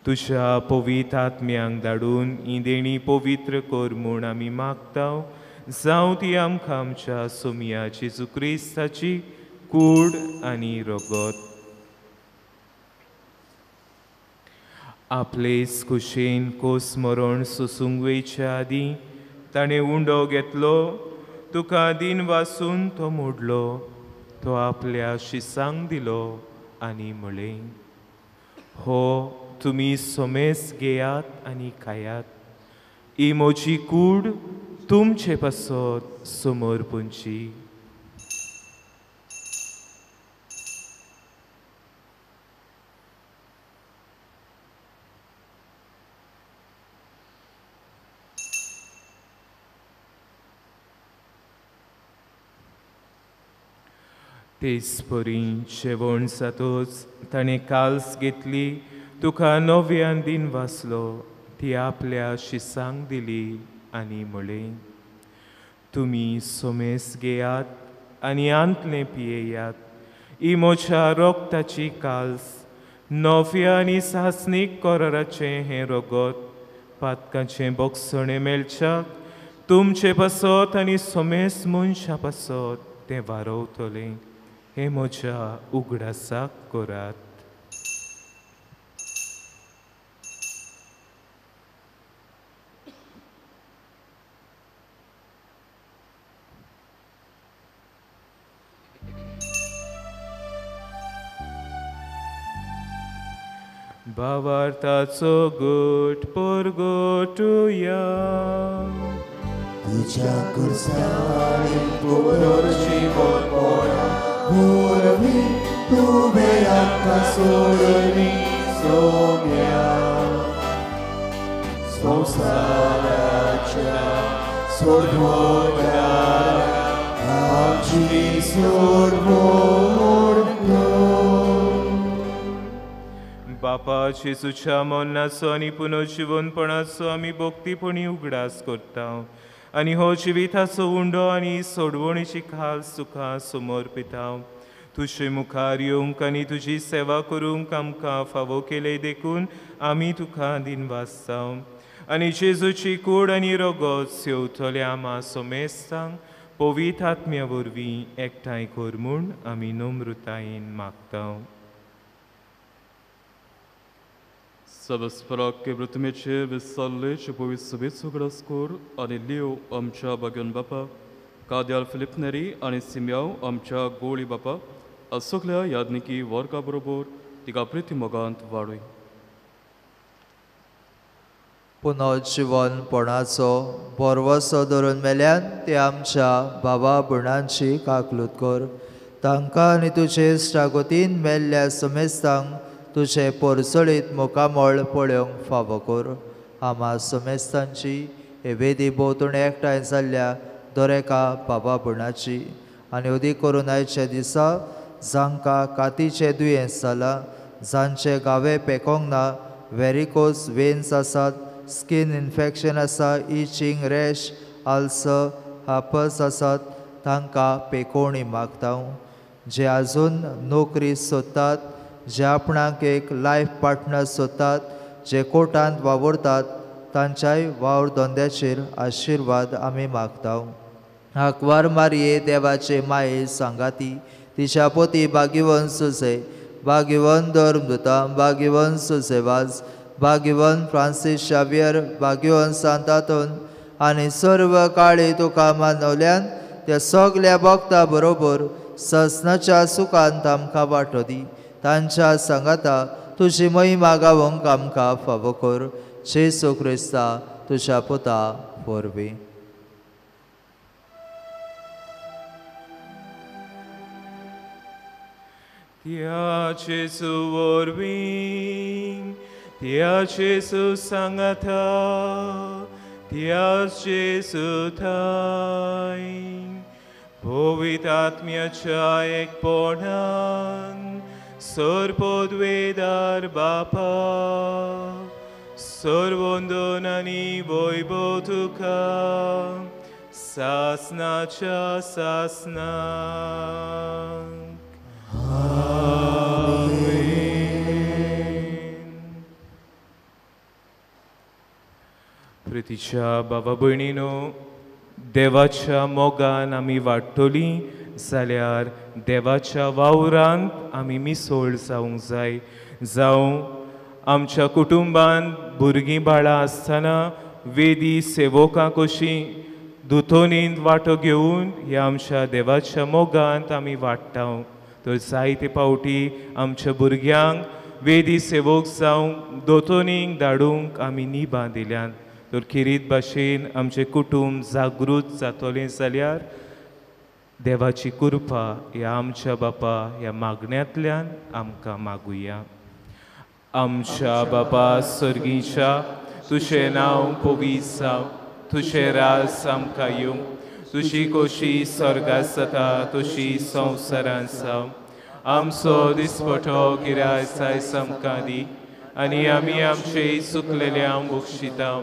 तुज्या पवित्र आत्म्यांक धाडून ही देणी पवित्र कर म्हूण आमी मागता. जावं ती आमकां आमच्या सोमया जेजू क्रिस्ताची कूड आनी रगत. आपलेच कुशेन कोस मरण सोसूंक वयच्या आदीं ताणें उंडो घेतलो, तुका दिन वासून तो मोडलो, तो आपल्या शिसांक दिलो आनी म्हळें, हो तुमी सोमेस घेयात आनी खायात. ही म्हजी कूड तुमचे पासत समर्पणची. तेच परी जेवण जातच ताणें काल्स घेतली, तुका नव्यान दिन वाचलो, ती आपल्या शिसांक दिली आनी म्हळें, तुमी सोमेस घेयात आनी आंतलें पियेयात. ही म्हज्या रोगताची काल्स, नव्या आनी सासणीक कराराचें हें रगत पातकाचें बोगसणें मेळच्याक तुमचे पासत आनी सोमेस मनशां पासत तें वारवतलें. हें म्हज्या उगडासाक करात. भावार्थाचो गोट परगोटुया, तुज्या कुर्सारी पुनर्जीवनपणा वरवीं तुवें आमकां सोडली सोम्या, संवसाराच्या सोडवणाऱ्या आमची सोडवण कर. बापा जेजूच्या मरणाचो आनी पुनर्जीवनपणाचो आमी भक्तीपणी उगडास करता आनी हो जिविताचो उंडो आनी सोडवणीची खास तुका समर्पिता. तुजे मुखार येवंक आनी तुजी सेवा करूंक आमकां फावो केले देखून आमी तुका दिनवासता आनी जेजूची कूड आनी रगत सेवतल्या आमा सोमेस्तांक पवित्र आत्म्या वरवीं एकठांय कर म्हूण आमी नम्रतायेन मागता. सबस्पराक वृतमेचे विसल्ले पवित्र सभेचो उगडास कर आनी लियो आमच्या बागेवन बापा, काद्याल फिलिप नेरी आनी सिम्याव आमच्या गोळी बापा सगल्या यादनिकी वर्गा बरोबर तिका प्रिती मोगांत वाडय. पुनर्जीवनपणाचो भरवसो धरून मेल्यान ते आमच्या बाबा भयणांची काकलूत कर. तांकां आनी तुजे इश्टागतीन मेल्ल्या समेस्तांक तुजें परसळीत मुखामळ पळोवंक फावो कर. आमा समेस्तांची हे वेदी भोंवतणी एकठांय जाल्ल्या दरेका बाबा भयणाची आनी अदीक करून आयच्या दिसा जांकां कातीचें दुयेंस जालां, जांचे गावे पेकोंक ना, वेरिकोज वेन्स आसात, स्कीन इन्फेक्शन आसा, इचींग, रॅश, आल्सर, हापस आसात, तांकां पेकोवणी मागता. जे आजून नोकरी सोदतात, जे आपणाक एक लायफ पार्टनर सोदतात, जे कोर्टांत वावुरतात, तांच्याय वावर धंद्याचेर आशिर्वाद आमी मागता. आंकवार मारये देवाचे माये सांगाती, तिच्या पोती भाग्यवंत सुसे, भाग्यवंत धर्मदूता, भाग्यवंत सुसेवाज, भाग्यवंत फ्रांसीस शावियर, भाग्यवंत सांतातोन आनी सर्व काळी तुका मानवल्यान त्या सगल्या भक्ता बरोबर ससनाच्या सुखांत आमकां वांटो दी. तांच्या सांगाता तुजी महिमा गावंक आमकां फावो कर. जेजू क्रिस्ता तुज्या पुता वरवीं. त्या जेजू वरवीं, त्या जेजू सांगाता, त्या जेजू थांय पवित्र आत्म्याच्या एकपणान सर्वपदवेदार बापा, सर्वंदन आनी वैभव तुका सासनाच्या सासनाक. आमेन. प्रितीच्या बाबा भयणीनो, देवाच्या मोगान आमी वाडटलीं जाल्यार देवाच्या वावरांत आमी मिसळ जावंक जाय. जावं आमच्या कुटुंबांत भुरगीं बाळां आसतना वेदी सेवकां कशीं दुथोनींत वांटो घेवन ह्या आमच्या देवाच्या मोगांत आमी वाडटा. तर जायते फावटी आमच्या भुरग्यांक वेदी सेवक जावंक दोतोनीक धाडूंक आमी निबां दिल्यात. तर खेरीत भाशेन आमचें कुटूंब जागृत जातलें जाल्यार देवाची कृपा ह्या आमच्या बापा ह्या मागण्यांतल्यान आमकां मागुया. आमच्या बापा सर्गीच्या, तुजें नांव पवित्र जावं, तुजें राज आमकां येवं, तुजी खोशी स्वर्गांत जाता तशी संवसारांत जावं. आमचो दिसपटो गिरायस आयज आमकां दी आनी आमी आमचे चुकलेल्यांक बक्षिता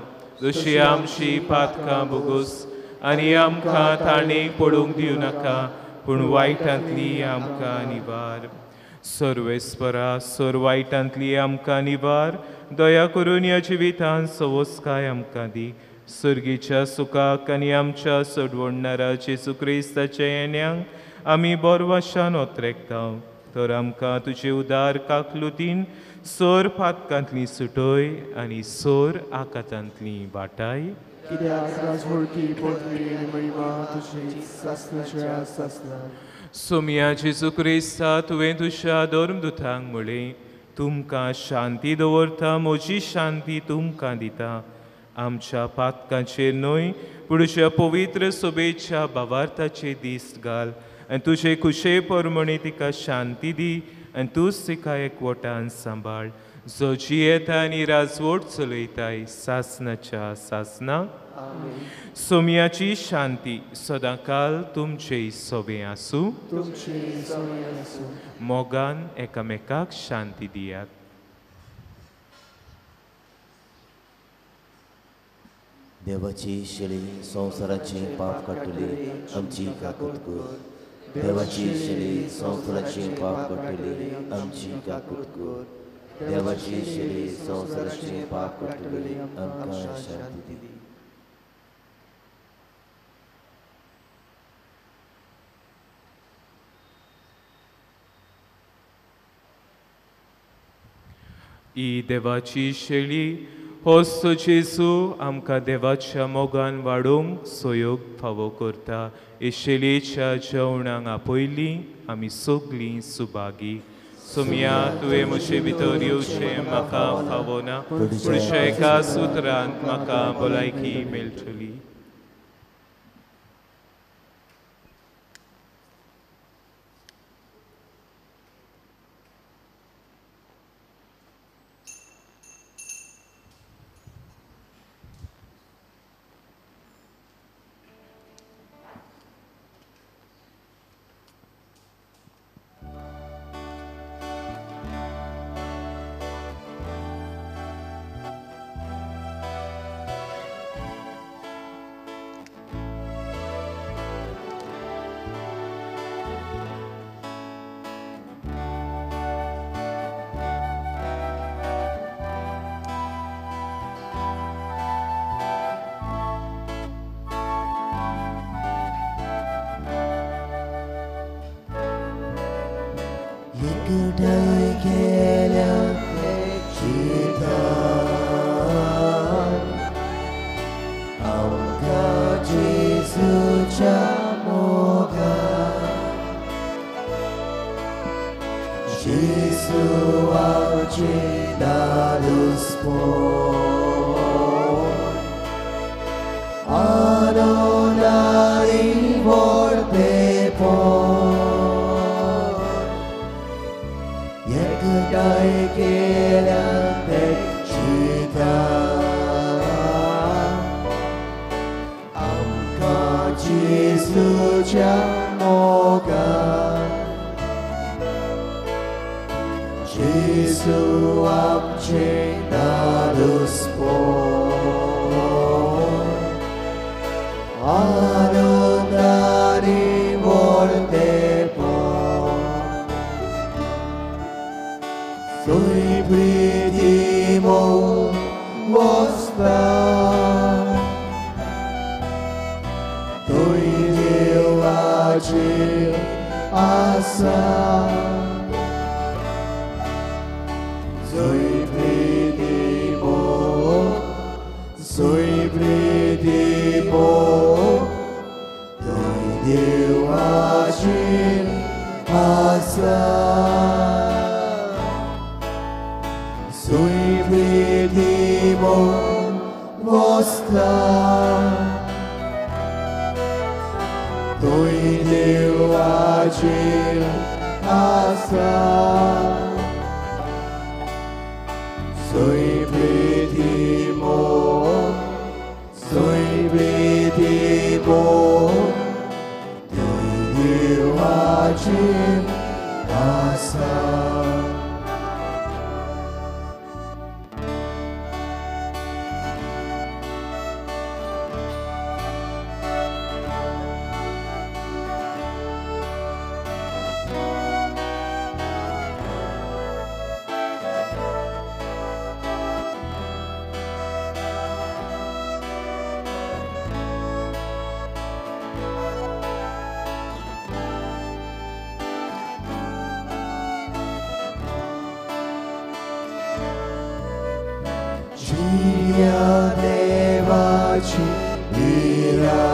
जशी आमची पातकां भोगोस आनी आमकां ताणेक पडूंक दिवं नाका पूण वायटांतली आमकां निवार. सर्वेस्परा सर वायटांतली आमकां निवार, दया करून ह्या जिवितांत सवस्काय आमकां दी. सर्गीच्या सुखाक आनी आमच्या सोडवणणारा जेजू क्रिस्ताच्या येण्यांक आमी बोरवाशान ओतरेकता. तर आमकां तुजे उदार काकलुतीन सोर पातकांतली सुटय आनी सोर आकातांतली वाटाय. सोमया जेजू क्रिस्ता, तुवें तुज्या धर्मदुतांक म्हळें, तुमकां शांती दवरता, म्हजी शांती तुमकां दिता. आमच्या पातकांचेर न्हय पूण तुज्या पवित्र सोबेच्या भावार्थाचे दीस घाल आनी तुजे खुशे प्रमाणे तिका शांती दी आनी तूंच तिका एकवटान सांबाळ, जो जियेता आनी राजवट चलयताय सासनाच्या सासना. सोमयाची शांती सदांकाल तुमचे सोबें आसूं. मोगान एकामेकाक शांती दियात. देवाची शेळी संवसाराचे पाप काडटली आमची काकूत कर. देवाची शेळी संवसाराचे पाप काडटली आमची काकूत कर. देवाची शेळी संवसाराचे पाप काडटली आमकां शांती दी. ही देवाची शेळी होच जेजू आमकां देवाच्या मोगान वाडोवंक सहयोग फावो करता. हे शेळयेच्या जेवणाक आपयली आमी सगळीं सुभागी. सोमया, तुवें म्हजे भितर येवचें म्हाका फावो ना, पूण तुज्या एका सुत्रांत म्हाका भलायकी मेळटली. Soy primo vostra. तुंय देवाची आसा सुय प्रीती मोग सुय प्रीती मोग तुंय देवाची आसा. देवाची भिरांत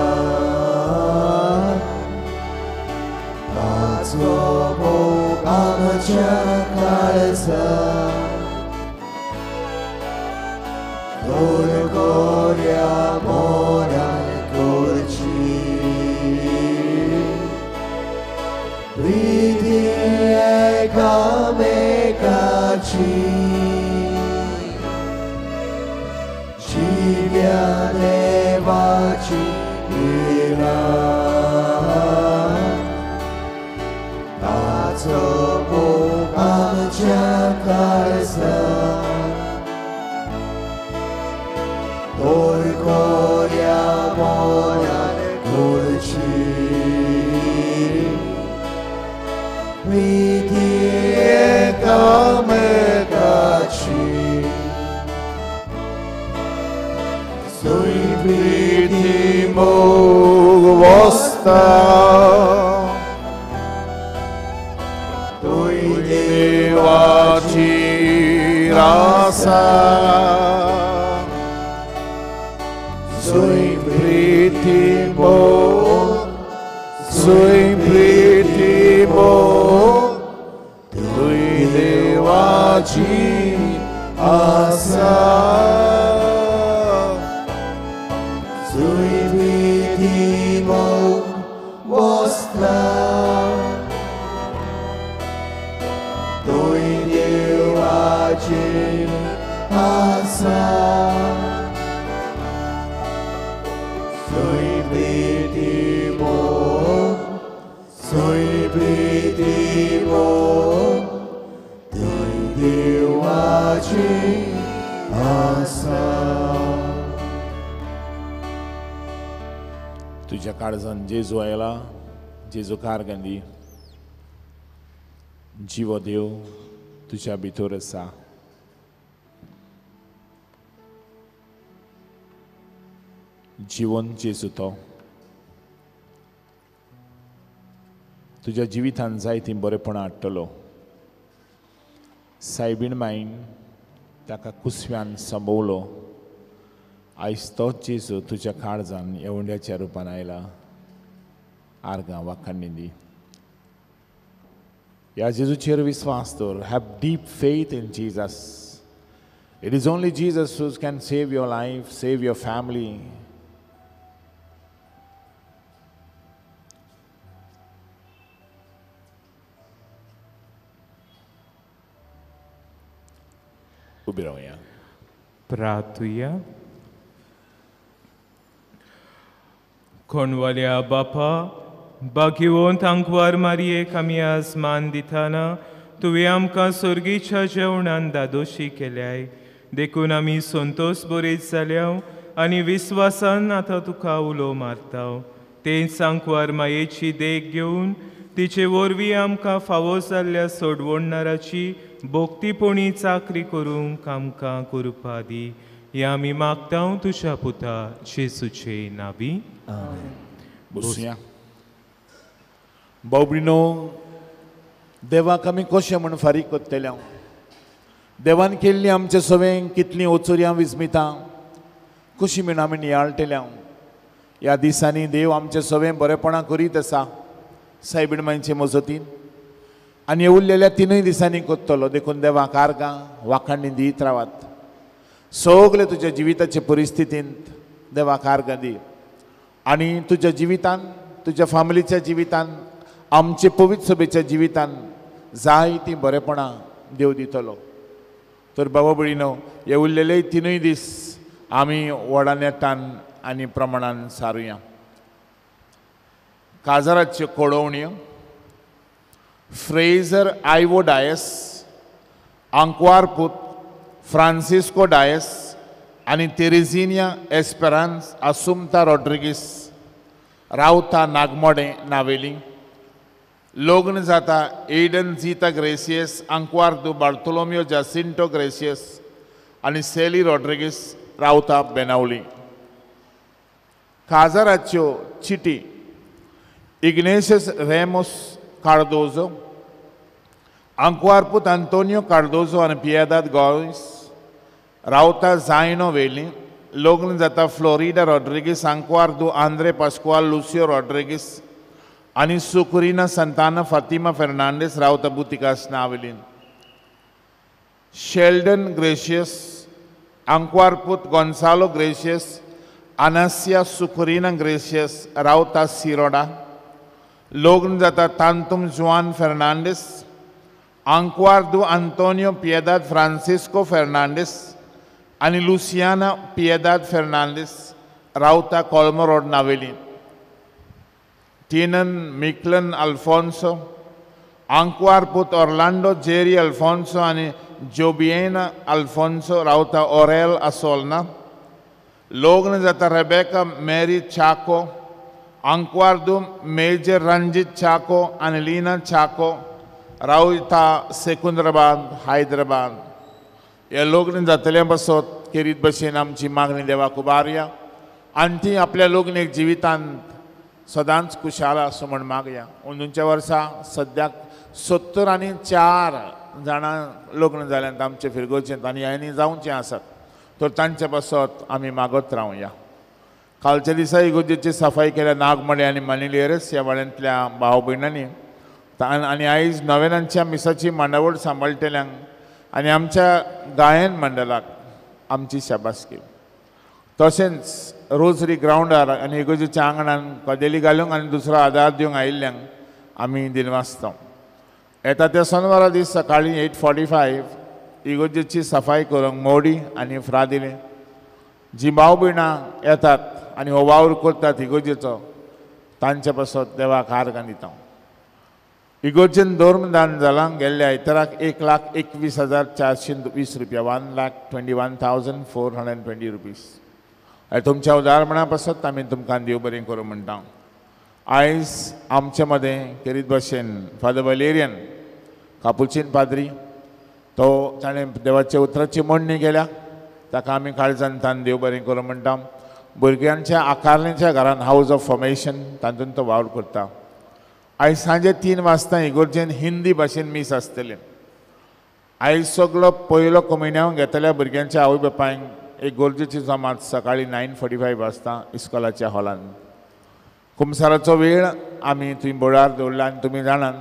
ताचो मोग आमच्या काळजांत तोडकोऱ्या मोरान करची प्रिती एकामेकाची. जिव्या देवाची भिरांत ताचो मोग आमच्या काळजांत तोडकोऱ्या मोरान करची प्रिती एकामेकाची. सुय प्रीती मोग वसता तुंय देवाची आसा सुय प्रीती मोग सुय प्रीती मोग तुंय देवाची आसा. सुय प्रीती मोग वसता तुंय देवाची आसा. सुय प्रीती मोग सुय प्रीती मोग तुंय देवाची आसा. तुज्या काळजान जेजू आयला, जेजू कारगंदी जिवो देव तुज्या भितर आसा. जिवन जेजू तो तुज्या जिवितान जायतीं बरेपणां हाडटलो. सायबीण मायन ताका कुसव्यान संबवलो. आयज तोच जेजू तुज्या काळजान येवंड्याच्या रुपान आयला. आर्गां वाखाणणी दी. ह्या जेजूचेर विस्वास दवर. Have deep faith in Jesus. It is only Jesus who can save your life, save your family. उबी रावया. प्रार्थुया. कोणवाल्या बापा बागिवंत आंकवार मारयेक आमी आज मान दिताना तुवें आमकां सोर्गीच्या जेवणान दादोशी केल्याय देखून आमी संतोश बरीत जाल्या आनी विस्वासान आतां तुका उलो मारता. तेंच आंकवार मायेची देख घेवन तिचे वरवीं आमकां फावो जाल्ल्या सोडवणणाराची भक्तीपणी चाकरी करूंक आमकां कृपा दी. हें आमी मागता तुज्या पुता जेजूचे नांवी. बसुया. बाबडीनो, देवाक आमी कशें म्हूण फारीक करतले? देवान केल्ली आमचे सवें कितलीं ओचोरयां विस्मितां कशी म्हूण आमी नियाळटले. ह्या दिसांनी देव आमचे सवें बरेपणां करीत आसा सायबीण मांयचे मजतीन आनी उरलेल्या तिनूय दिसांनी करतलो. देखून देवाक आर्गां वाखाणणी दीत रावात. सगळे तुज्या जिविताचे परिस्थितींत देवाक आर्गां दी आनी तुज्या जिवितान, तुज्या फामिलीच्या जिवितान, आमचे पवित्र सभेच्या जिवितान जायतीं बरेपणां देव दितलो. तर बाबा भयणीनो, हे उरलेले 3 दीस आमी व्हडा नेटान आनी प्रमाणान सारुया. काजाराच्यो कळोवण्यो. फ्रेझर आयवो डायस, आंकवारपूत फ्रांसिस्को डायस आनी तेरेझिनिया एस्पेरांस आसुमता रॉड्रिगीस, रावता नागमोडें नावेली. लग्न जाता एडन झिता ग्रेसियस, आंकवारदू बार्तोलोमियो जासिंटो ग्रेसियस आनी सेली रॉड्रिगीस, रावता बेनावली. काजाराच्यो चिटी. इग्नेशियस रेमोस कार्दोजो, आंकवारपूत आंतोनियो कार्दोजो आनी पियादाद गोयस, रावता जायनो वेली. लग्न जाता फ्लोरिडा रॉड्रिगीस, आंकवारदू आंद्रे पास्कुआल लुसियो रॉड्रिगीस आनी सुकुरिना संताना फातिमा फेर्नांडीस, रावता बुतिकास नावेलीन. शेल्डन ग्रेशियस, आंकवारपूत Gonsalo Gracias, Anasia Sucorina Gracias, रावता सिरोडा. लग्न जाता तांतूम जुआन फेर्नांडीस, आंकवारदू आंतोनियो पियेदाद फ्रांसिस्को फेर्नांडीस आनी लुसियाना पियेदाद फेर्नांडीस, रावता कोलमो रोड नावेली. टिनन मिकलन अल्फोन्सो, आंकवारपूत ऑर्लांडो जेरी अल्फोन्सो आनी जोबियेना अल्फोन्सो, रावता ओरेल असोलना. लग्न जाता रेबेका मेरी चाको, आंकवारदू मेजर रंजीत चाको आनी लीना चाको, रावता सेकुंद्राबाद हैदराबाद. हे लग्न जातले पासत केरीत भशेन आमची मागणी देवाक उबारया आनी ती आपल्या लग्नीक जिवितांत सदांच खुशाल आसूं म्हण मागया. अंदूच्या वर्सा सद्याक 74 जाणां लग्न जाल्यांत आमचे फिरगोचेंत आनी ह्यांनी जावचें आसात, तर तांचे पासत आमी मागत रावया. कालच्या दिसा इगोर्जेची सफाई केल्या नागमडे आनी मनिलेरस ह्या वाड्यांतल्या भाव भयणांनी आनी आयज नवेनांच्या मिसाची मांडावळ सांबाळटल्यांक आनी आमच्या गायन मंडळाक आमची शाबासकी. तशेंच रोजरी ग्रावंडार आनी इगोर्जेच्या आंगणान कदेली घालूंक आनी दुसरो आदार दिवंक आयिल्ल्यांक आमी दिनवासता. येता त्या सोनवारा दीस सकाळीं 8:45 इगोर्जेची सफाई करूंक मोडी आनी फ्रादिले जी भाव भयणां येतात आनी हो वावर करतात इगोर्जेचो, तांचे पासत देवाक आर्गां दिता. इगोर्जेन धर्मदान जालां गेल्ल्या आयताराक 1,21,420 रुपया, 1,21,420 रुपीज. तुमच्या उदाहरणा पासत आमी तुमकां देव बरें करूं म्हणटा. आयज आमचे मदें केरीत भशेन फादर वलेरियन कापुचीन पाद्री, तो ताणें देवाच्या उतराची मांडणी केल्या, ताका आमी काळजान तान देव बरें करूं म्हणटा. भुरग्यांच्या आकारणेच्या घरान हावज ऑफ फॉर्मेशन तातूंत तो वावर करता. आयज सांजे 3 वाजता इगोर्जेन हिंदी भाशेन मीस आसतलें. आयज सगलो पयलो कोमिन्यांव घेतल्या भुरग्यांच्या आवय बापायंक एक गरजेची जमात सकाळीं 9:45 वाजता इस्कॉलाच्या हॉलान. कुमसाराचो वेळ आमी थंय बोर्डार दवरला आनी तुमी जाणात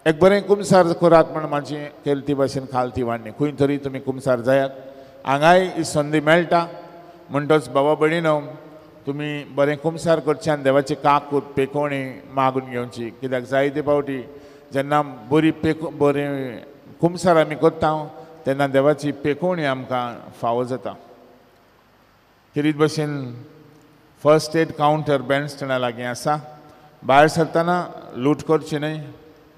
एक बरें कुमसार करात म्हण म्हाजी केलती भाशेन खालती वाडणी. खंय तरी तुमी कुमसार जायात, हांगाय ही संदी मेळटा. म्हणटच बाबा भयणीनो, तुमी बरें कुमसार करचें आनी देवाची काकूत पेकोवणी मागून घेवची. कित्याक जायते फावटी जेन्ना बरी बरें कुमसार आमी करता तेन्ना देवाची पेकोवणी आमकां फावो जाता. खेरीत भशेन फर्स्ट एड कावंटर बँडस्टँडा लागीं आसा. भायर सरतना लूट करची न्हय,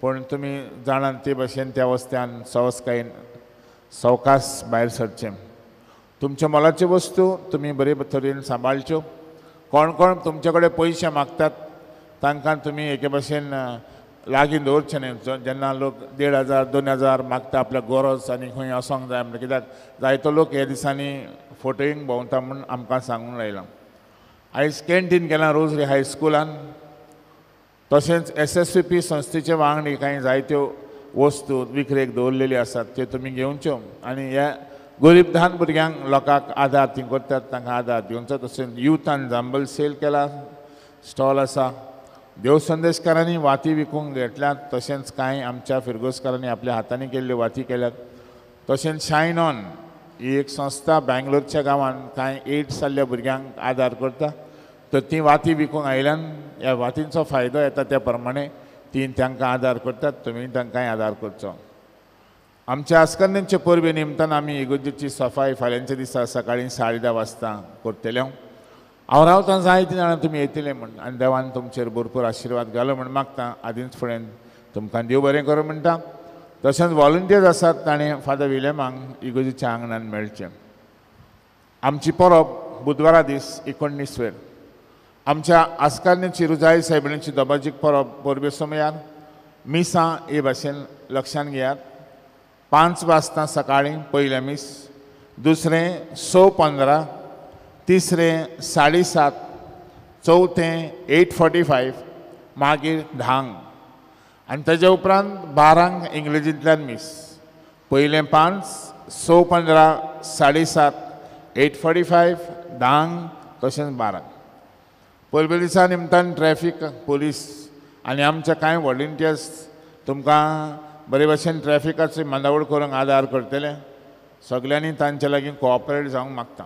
पूण तुमी जाणात ते भशेन त्या वस्त्यान सवस्कायेन सवकास भायर सरचें. तुमच्या मोलाच्यो वस्तू तुमी बरे तरेन सांबाळच्यो. कोण कोण तुमचे कडेन पयशे मागतात तांकां तुमी एके भशेन लागीं दवरचें न्हय. जेन्ना लोक 1,500 2,000 मागता आपल्या गरज आनी खंय वचोंक जाय म्हणटा, कित्याक जायतो लोक ह्या दिसांनी फोटोईंक भोंवता म्हूण आमकां सांगूंक लायलां. आयज कॅन्टीन केलां रोजरी हायस्कुलान. तशेंच SSVP संस्थेचे वांगडी कांय जायत्यो वस्तू विक्रेक दवरलेल्यो आसात, त्यो तुमी घेवच्यो आनी ह्या गरीब धान भुरग्यांक लोकांक आदार ती करतात तांकां आदार दिवचो. तशेंच युथान जांबल सेल केला, स्टॉल आसा. देव संदेशकारांनी वाती विकूंक घेतल्यात, तशेंच कांय आमच्या फिरगोजकारांनी आपल्या हातांनी केल्ल्यो वाती केल्यात. तशेंच शायन ऑन ही एक संस्था बँगलोरच्या गांवांत कांय एड्स जाल्ल्या भुरग्यांक आदार करता. तर तीं वाती विकूंक आयल्यान ह्या वातींचो फायदो येता त्या प्रमाणे तीं तांकां आदार करतात. तुमी तांकांय आदार करचो. आमच्या आस्कन्यांचे परबे निमतान आमी इगर्जेची सफाई फाल्यांच्या दिसा सकाळीं 10:30 वाजता करतले. हांव रावतां जायतीं जाणां तुमी येतले म्हूण आनी देवान तुमचेर भरपूर आशिर्वाद घालो म्हूण मागता. आदींच फुडें तुमकां देव बरें करूं म्हणटा. तशेंच वॉलंटियर्स आसात ताणें फादर विलियमांक इगर्जेच्या आंगणान मेळचें. आमची परब बुधवारा दीस 19 वेर आमच्या आस्कारण्याची रुजाई सायबिणीची दबाजीक परब परबे समयार मिसां हे भाशेन लक्षान घेयात. 5 वाजता सकाळीं पयलें मीस, दुसरें 6:15, तिसरें 7:30, चवथें 8:45, मागीर 10 आनी तेज्या उपरांत 12 इंग्लिजींतल्यान मीस. पयलें 5, 6:15, 7:30, 8:45, 10 तशेंच 12. परबे दिसा निमतान ट्रॅफीक पोलीस आनी आमच्या कांय वॉलंटियर्स तुमकां बरे भशेन ट्रॅफिकाची मांडावळ करूंक आदार करतले. सगल्यांनी तांचे लागीं कोऑपरेट जावंक मागता.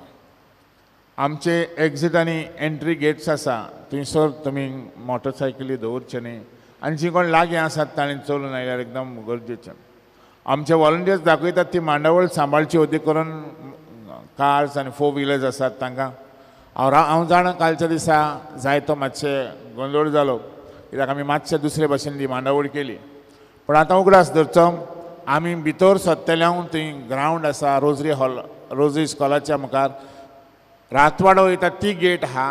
आमचे एक्झीट आनी एंट्री गेट्स आसा थंयसर तुमी मोटरसायकली दवरचे न्ही आनी जी कोण लागीं आसात ताणें चलून आयल्यार एकदम गरजेचें. आमचे वॉलंटियर्स दाखयतात ती मांडावळ सांबाळची अदीक करून कार्स आनी 4 व्हिलर्स आसात तांकां. हांव जाणा कालच्या दिसा जायतो मातशें गोंदळ जालो कित्याक आमी मातशें दुसरे भाशेन ती मांडावळ केली. पूण आतां उगडास धरचो आमी भितर सरतले थंय ग्रावंड आसा रोजरी हॉल, रोजरी इस्कॉलाच्या मुखार रातवाडो वयता ती गेट आहा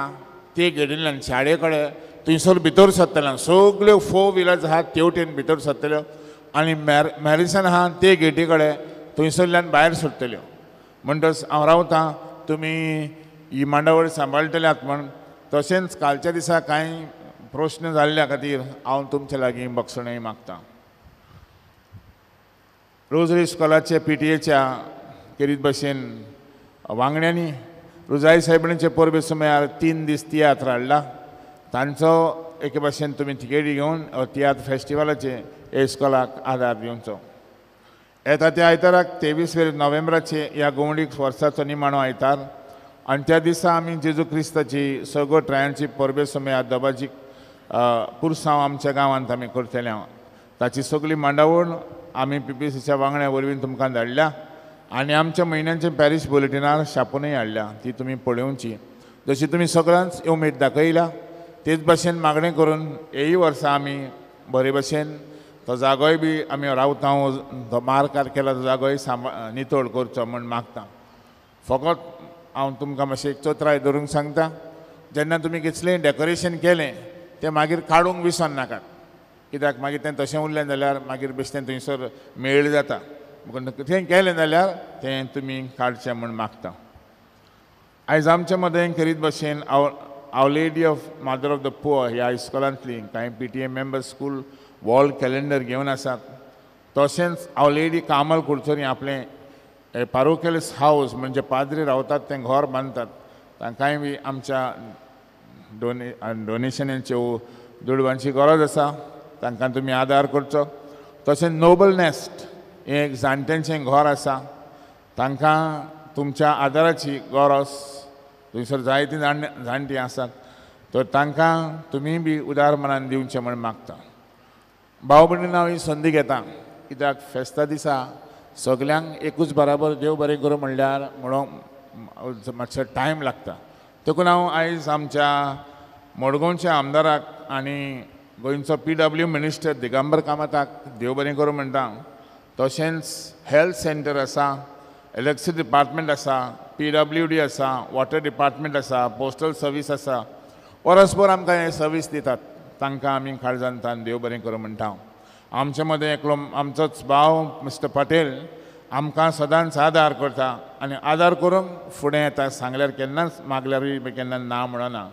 ते गेटींतल्यान शाळे कडेन थंयसर भितर सरतले सगल्यो 4 व्हिलर्स आहा तेवटेन भितर सरतल्यो आनी मॅरिसन आहा ते गेटी कडेन थंयसरल्यान भायर सरतल्यो. म्हणटच हांव रावतां तुमी ही मांडावळ सांबाळटल्यात म्हण. तशेंच कालच्या दिसा कांय प्रश्न जाल्ल्या खातीर हांव तुमच्या लागीं बक्षणय मागतां. रोजरी इस्कॉलाचे PTA केरीत भशेन वांगड्यांनी रुजाई सायबिणीचे परबे सुमार 3 दीस तियात्र हाडला. तांचो एके भाशेन तुमी तिकेटी घेवन तियात्र फेस्टिवलाचे हे इस्कॉलाक आदार दिवचो. येता त्या आयताराक 23 नोव्हेंबराचे ह्या गोवणीक वर्साचो निमाणो आयतार आनी त्या दिसा आमी जेजू क्रिस्ताची सगळो ट्रायांची परबे सुमार दबाजीक पुरसांव आमच्या गांवांत आमी करतले. ताची सगळी मांडावळ आमी PPCच्या वांगड्या वरवीं तुमकां धाडल्या आनी आमच्या म्हयन्याचे पॅरीश बुलेटिनार छापुनूय हाडल्या ती तुमी पळोवची. जशी तुमी सगळ्यांच उमेद दाखयल्या तेच भाशेन मागणें करून हेय वर्सा आमी बरे भशेन तो जागोय बी आमी रावता तो मार्कार केला तो जागोय नितळ करचो म्हूण मागता. फकत हांव तुमकां मातशें एक चतराय धरूंक सांगता. जेन्ना तुमी कितलें डेकोरेशन केलें तें मागीर काडूंक विसर नाकात कित्याक मागीर तें तशें उरलें जाल्यार मागीर बेश्टें थंयसर मेळ जाता. तें केलें जाल्यार तें तुमी काडचें म्हूण मागता. आयज आमच्या मदें खेरीत भशेन Our Lady of Mother of the Poor ह्या इस्कॉलांतलीं कांय PTA members school wall calendar घेवन आसात. तशेंच our lady Kamal Curchorem आपलें पारोकेल हावस म्हणजे पाद्री रावतात तें घर बांदतात तांकांय बी आमच्या डोनेशनाच्यो दुडवांची गरज आसा तांकां तुमी आदार करचो. तशेंच नोबल नॅस्ट हें एक जाणट्यांचें घर आसा तांकां तुमच्या आदाराची गरज. थंयसर जायतीं जाणटीं आसात तर तांकां तुमी बी उदार मनान दिवचें म्हूण मागता. भाव भयणीन हांव ही संदी घेता कित्याक फेस्ता दिसा सगल्यांक एकूच बराबर देव बरें करूं म्हणल्यार म्हणून मातसो टायम लागता. देखून हांव आयज आमच्या मडगांवच्या आमदाराक आनी गोंयचो PW minister Digambar कामताक देव बरें करूं म्हणटा. तशेंच हेल्थ सेंटर आसा, इलेक्ट्रिसिटी डिपार्टमेंट आसा, PWD आसा, वॉटर डिपार्टमेंट आसा, पोस्टल सर्वीस आसा. वरसभर आमकां हे सर्वीस दितात तांकां आमी काळजान देव बरें करूं म्हणटा. आमचे मदें एकलो आमचोच भाव मिस्टर पटेल आमकां सदांच आदार करता आनी आदार करूंक फुडें येता. सांगल्यार केन्नाच मागल्यारूय केन्ना ना म्हणना.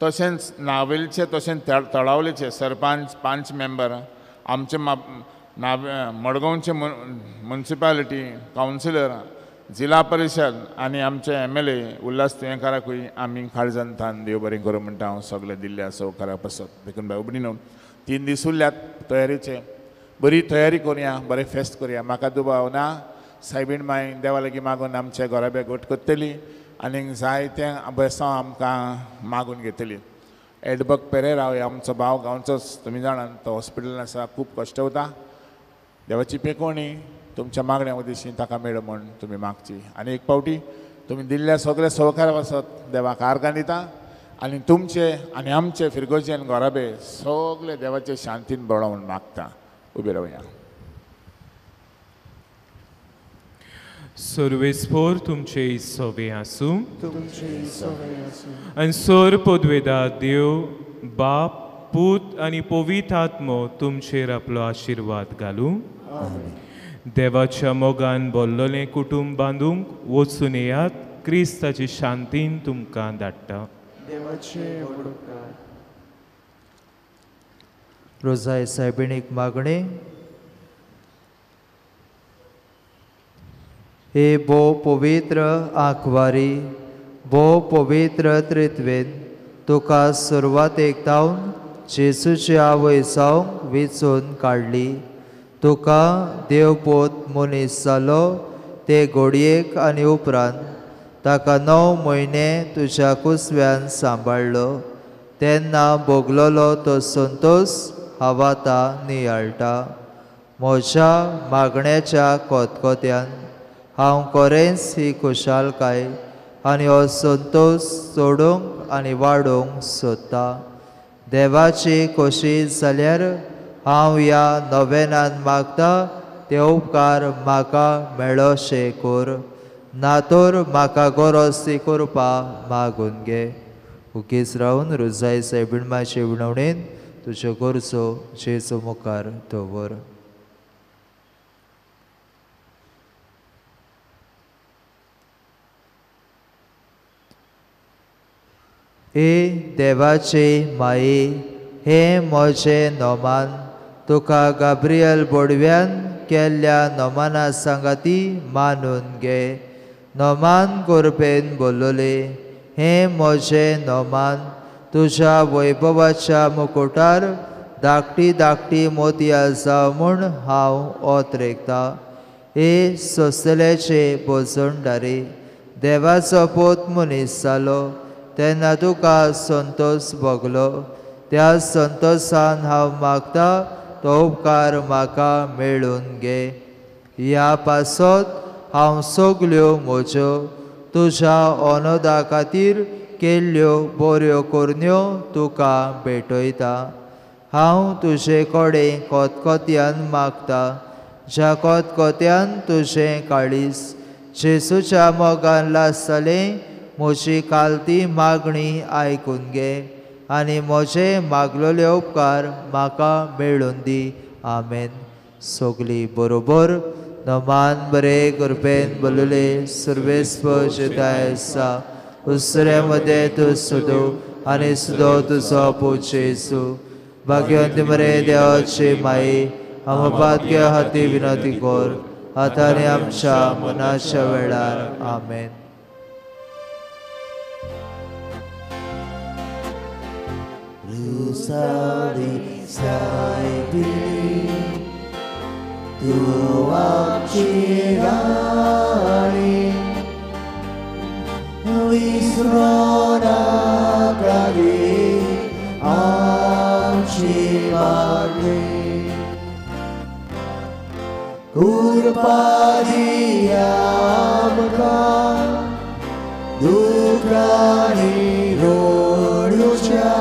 तशेंच नावेलचे तशेंच तळावलेचे सरपंच 5 मेंबर आमचे मडगांवचे मुन्सिपालिटी कावन्सिलर जिल्हा परिशद आनी आमचे MLA Ulhas तुयेंकाराकूय आमी काळजान तान देव बरें करूं म्हणटा. हांव सगळें दिल्ल्या सहकारा पासत. देखून भाव भयणीनो 3 दीस उरल्यात तयारेचे, बरी तयारी करुया, बरें फेस्त करुया. म्हाका दुबाव ना सायबीण माय देवा लागीं मागून आमचे घराबे घट करतली आनीक जायतें बेसांव आमकां मागून घेतली. एडबक पेरेरा हो आमचो भाव गांवचोच, तुमी जाणात, तो हॉस्पिटलान आसा, खूब कश्ट वता. देवाची पेकोणी तुमच्या मागण्या उद्देशीन ताका मेळ म्हूण तुमी मागची. आनी एक पावटी तुमी दिल्ल्या सगळ्या सहकार्या पासत देवाक आर्गां दिता आनी तुमचे आनी आमचे फिरगोजेन घराबे सगळे देवाचे शांतीन बरो म्हूण मागता. उबे रावया. सर्वेस्पोर तुमचे सवे आसूं. आनी सर पदवेदा देव बाप पूत आनी पवित्र आत्मो तुमचेर आपलो आशिर्वाद घालूं. देवाच्या मोगान बोल्लोलें कुटुंब बांदूंक वचून येयात. क्रिस्ताची शांतीन तुमकां धाडटा. रोजाय सायबिणीक मागणें. हे भोव पवित्र आंकवारी, भोव पवित्र त्रित्वेन तुका सुरवातेक तावन जेसूची आवय जावंक वेंचून काडली. तुका देवपोत मनीस जालो ते घोडयेक आनी उपरांत ताका 9 म्हयने तुज्या कुसव्यान सांबाळ्ळो. तेन्ना भोगलोलो तो संतोश हांव आतां नियाळटा. म्हज्या मागण्याच्या कोतकोत्यान हांव खरेंच ही खुशालकाय आनी हो संतोश चडोवंक आनी वाडोवंक सोदता. देवाची खोशी जाल्यार हांव ह्या नोवेनान मागता ते उपकार म्हाका मेळोशे कर, ना तर म्हाका गरज ती करपा मागून घे. उगीच रावन रोजाय सायबीण मातशे विणवणेन तुज्यो गरजो जेजू मुखार दवर. ए देवाचे माये, हें म्हजें नोमान तुका गाब्रियल बोडव्यान केल्ल्या नोमाना सांगाती मानून घे. नोमान कोरपेन बोलले, हें म्हजें नोमान तुज्या वैभवाच्या मुकुटार धाकटी धाकटी मोतयां जावं म्हूण हांव ओतरेकतां. ए सोंसलेचे बोजणदारी, देवाचो पोत मनीस जालो तेन्ना तुका संतोश भोगलो. त्या संतोशान हांव मागता तो उपकार म्हाका मेळून घे. ह्या पासत हांव सगल्यो म्हज्यो तुज्या अनोदा खातीर केल्ल्यो बऱ्यो करण्यो तुका भेटयता. हांव तुजे कडेन कोतकोत्यान मागता, ज्या कोतकोत्यान तुजें काळीज जेसूच्या मोगान लासतलें म्हजी कालती मागणी आयकून घे आनी म्हजे मागलोले उपकार म्हाका मेळून दी. आमेन. सगली बरोबर नमान बरे कृपेन बोलले सर्वेस्पर जेताय आसा, उसऱ्या मदें तूं सुदो आनी सुदो तुजो पूत जेजू. भाग्यवंत मरे देवाचे माये, आमकां पातक्या खातीर विनंती कर आतां आनी आमच्या मनाच्या वेळार. आमेन. Rusali saibini, tu amci rani, visrona kali amci magni, kurpa diyamka dukrani roducha.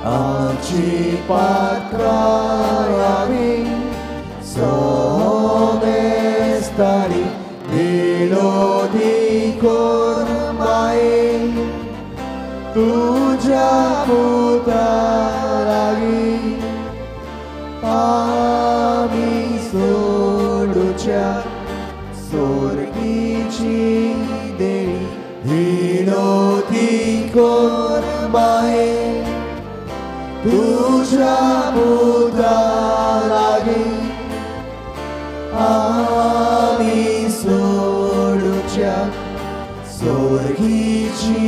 आमची पात्रायामी सोमेस्तारी विनोदी कोर माये, तुज्या पुता लागीं आमी सोडुच्या सोर्गीची देणी विनोदी कोर माये, तुज्या पुता लागीं आमी सोडुच्या सोर्गीची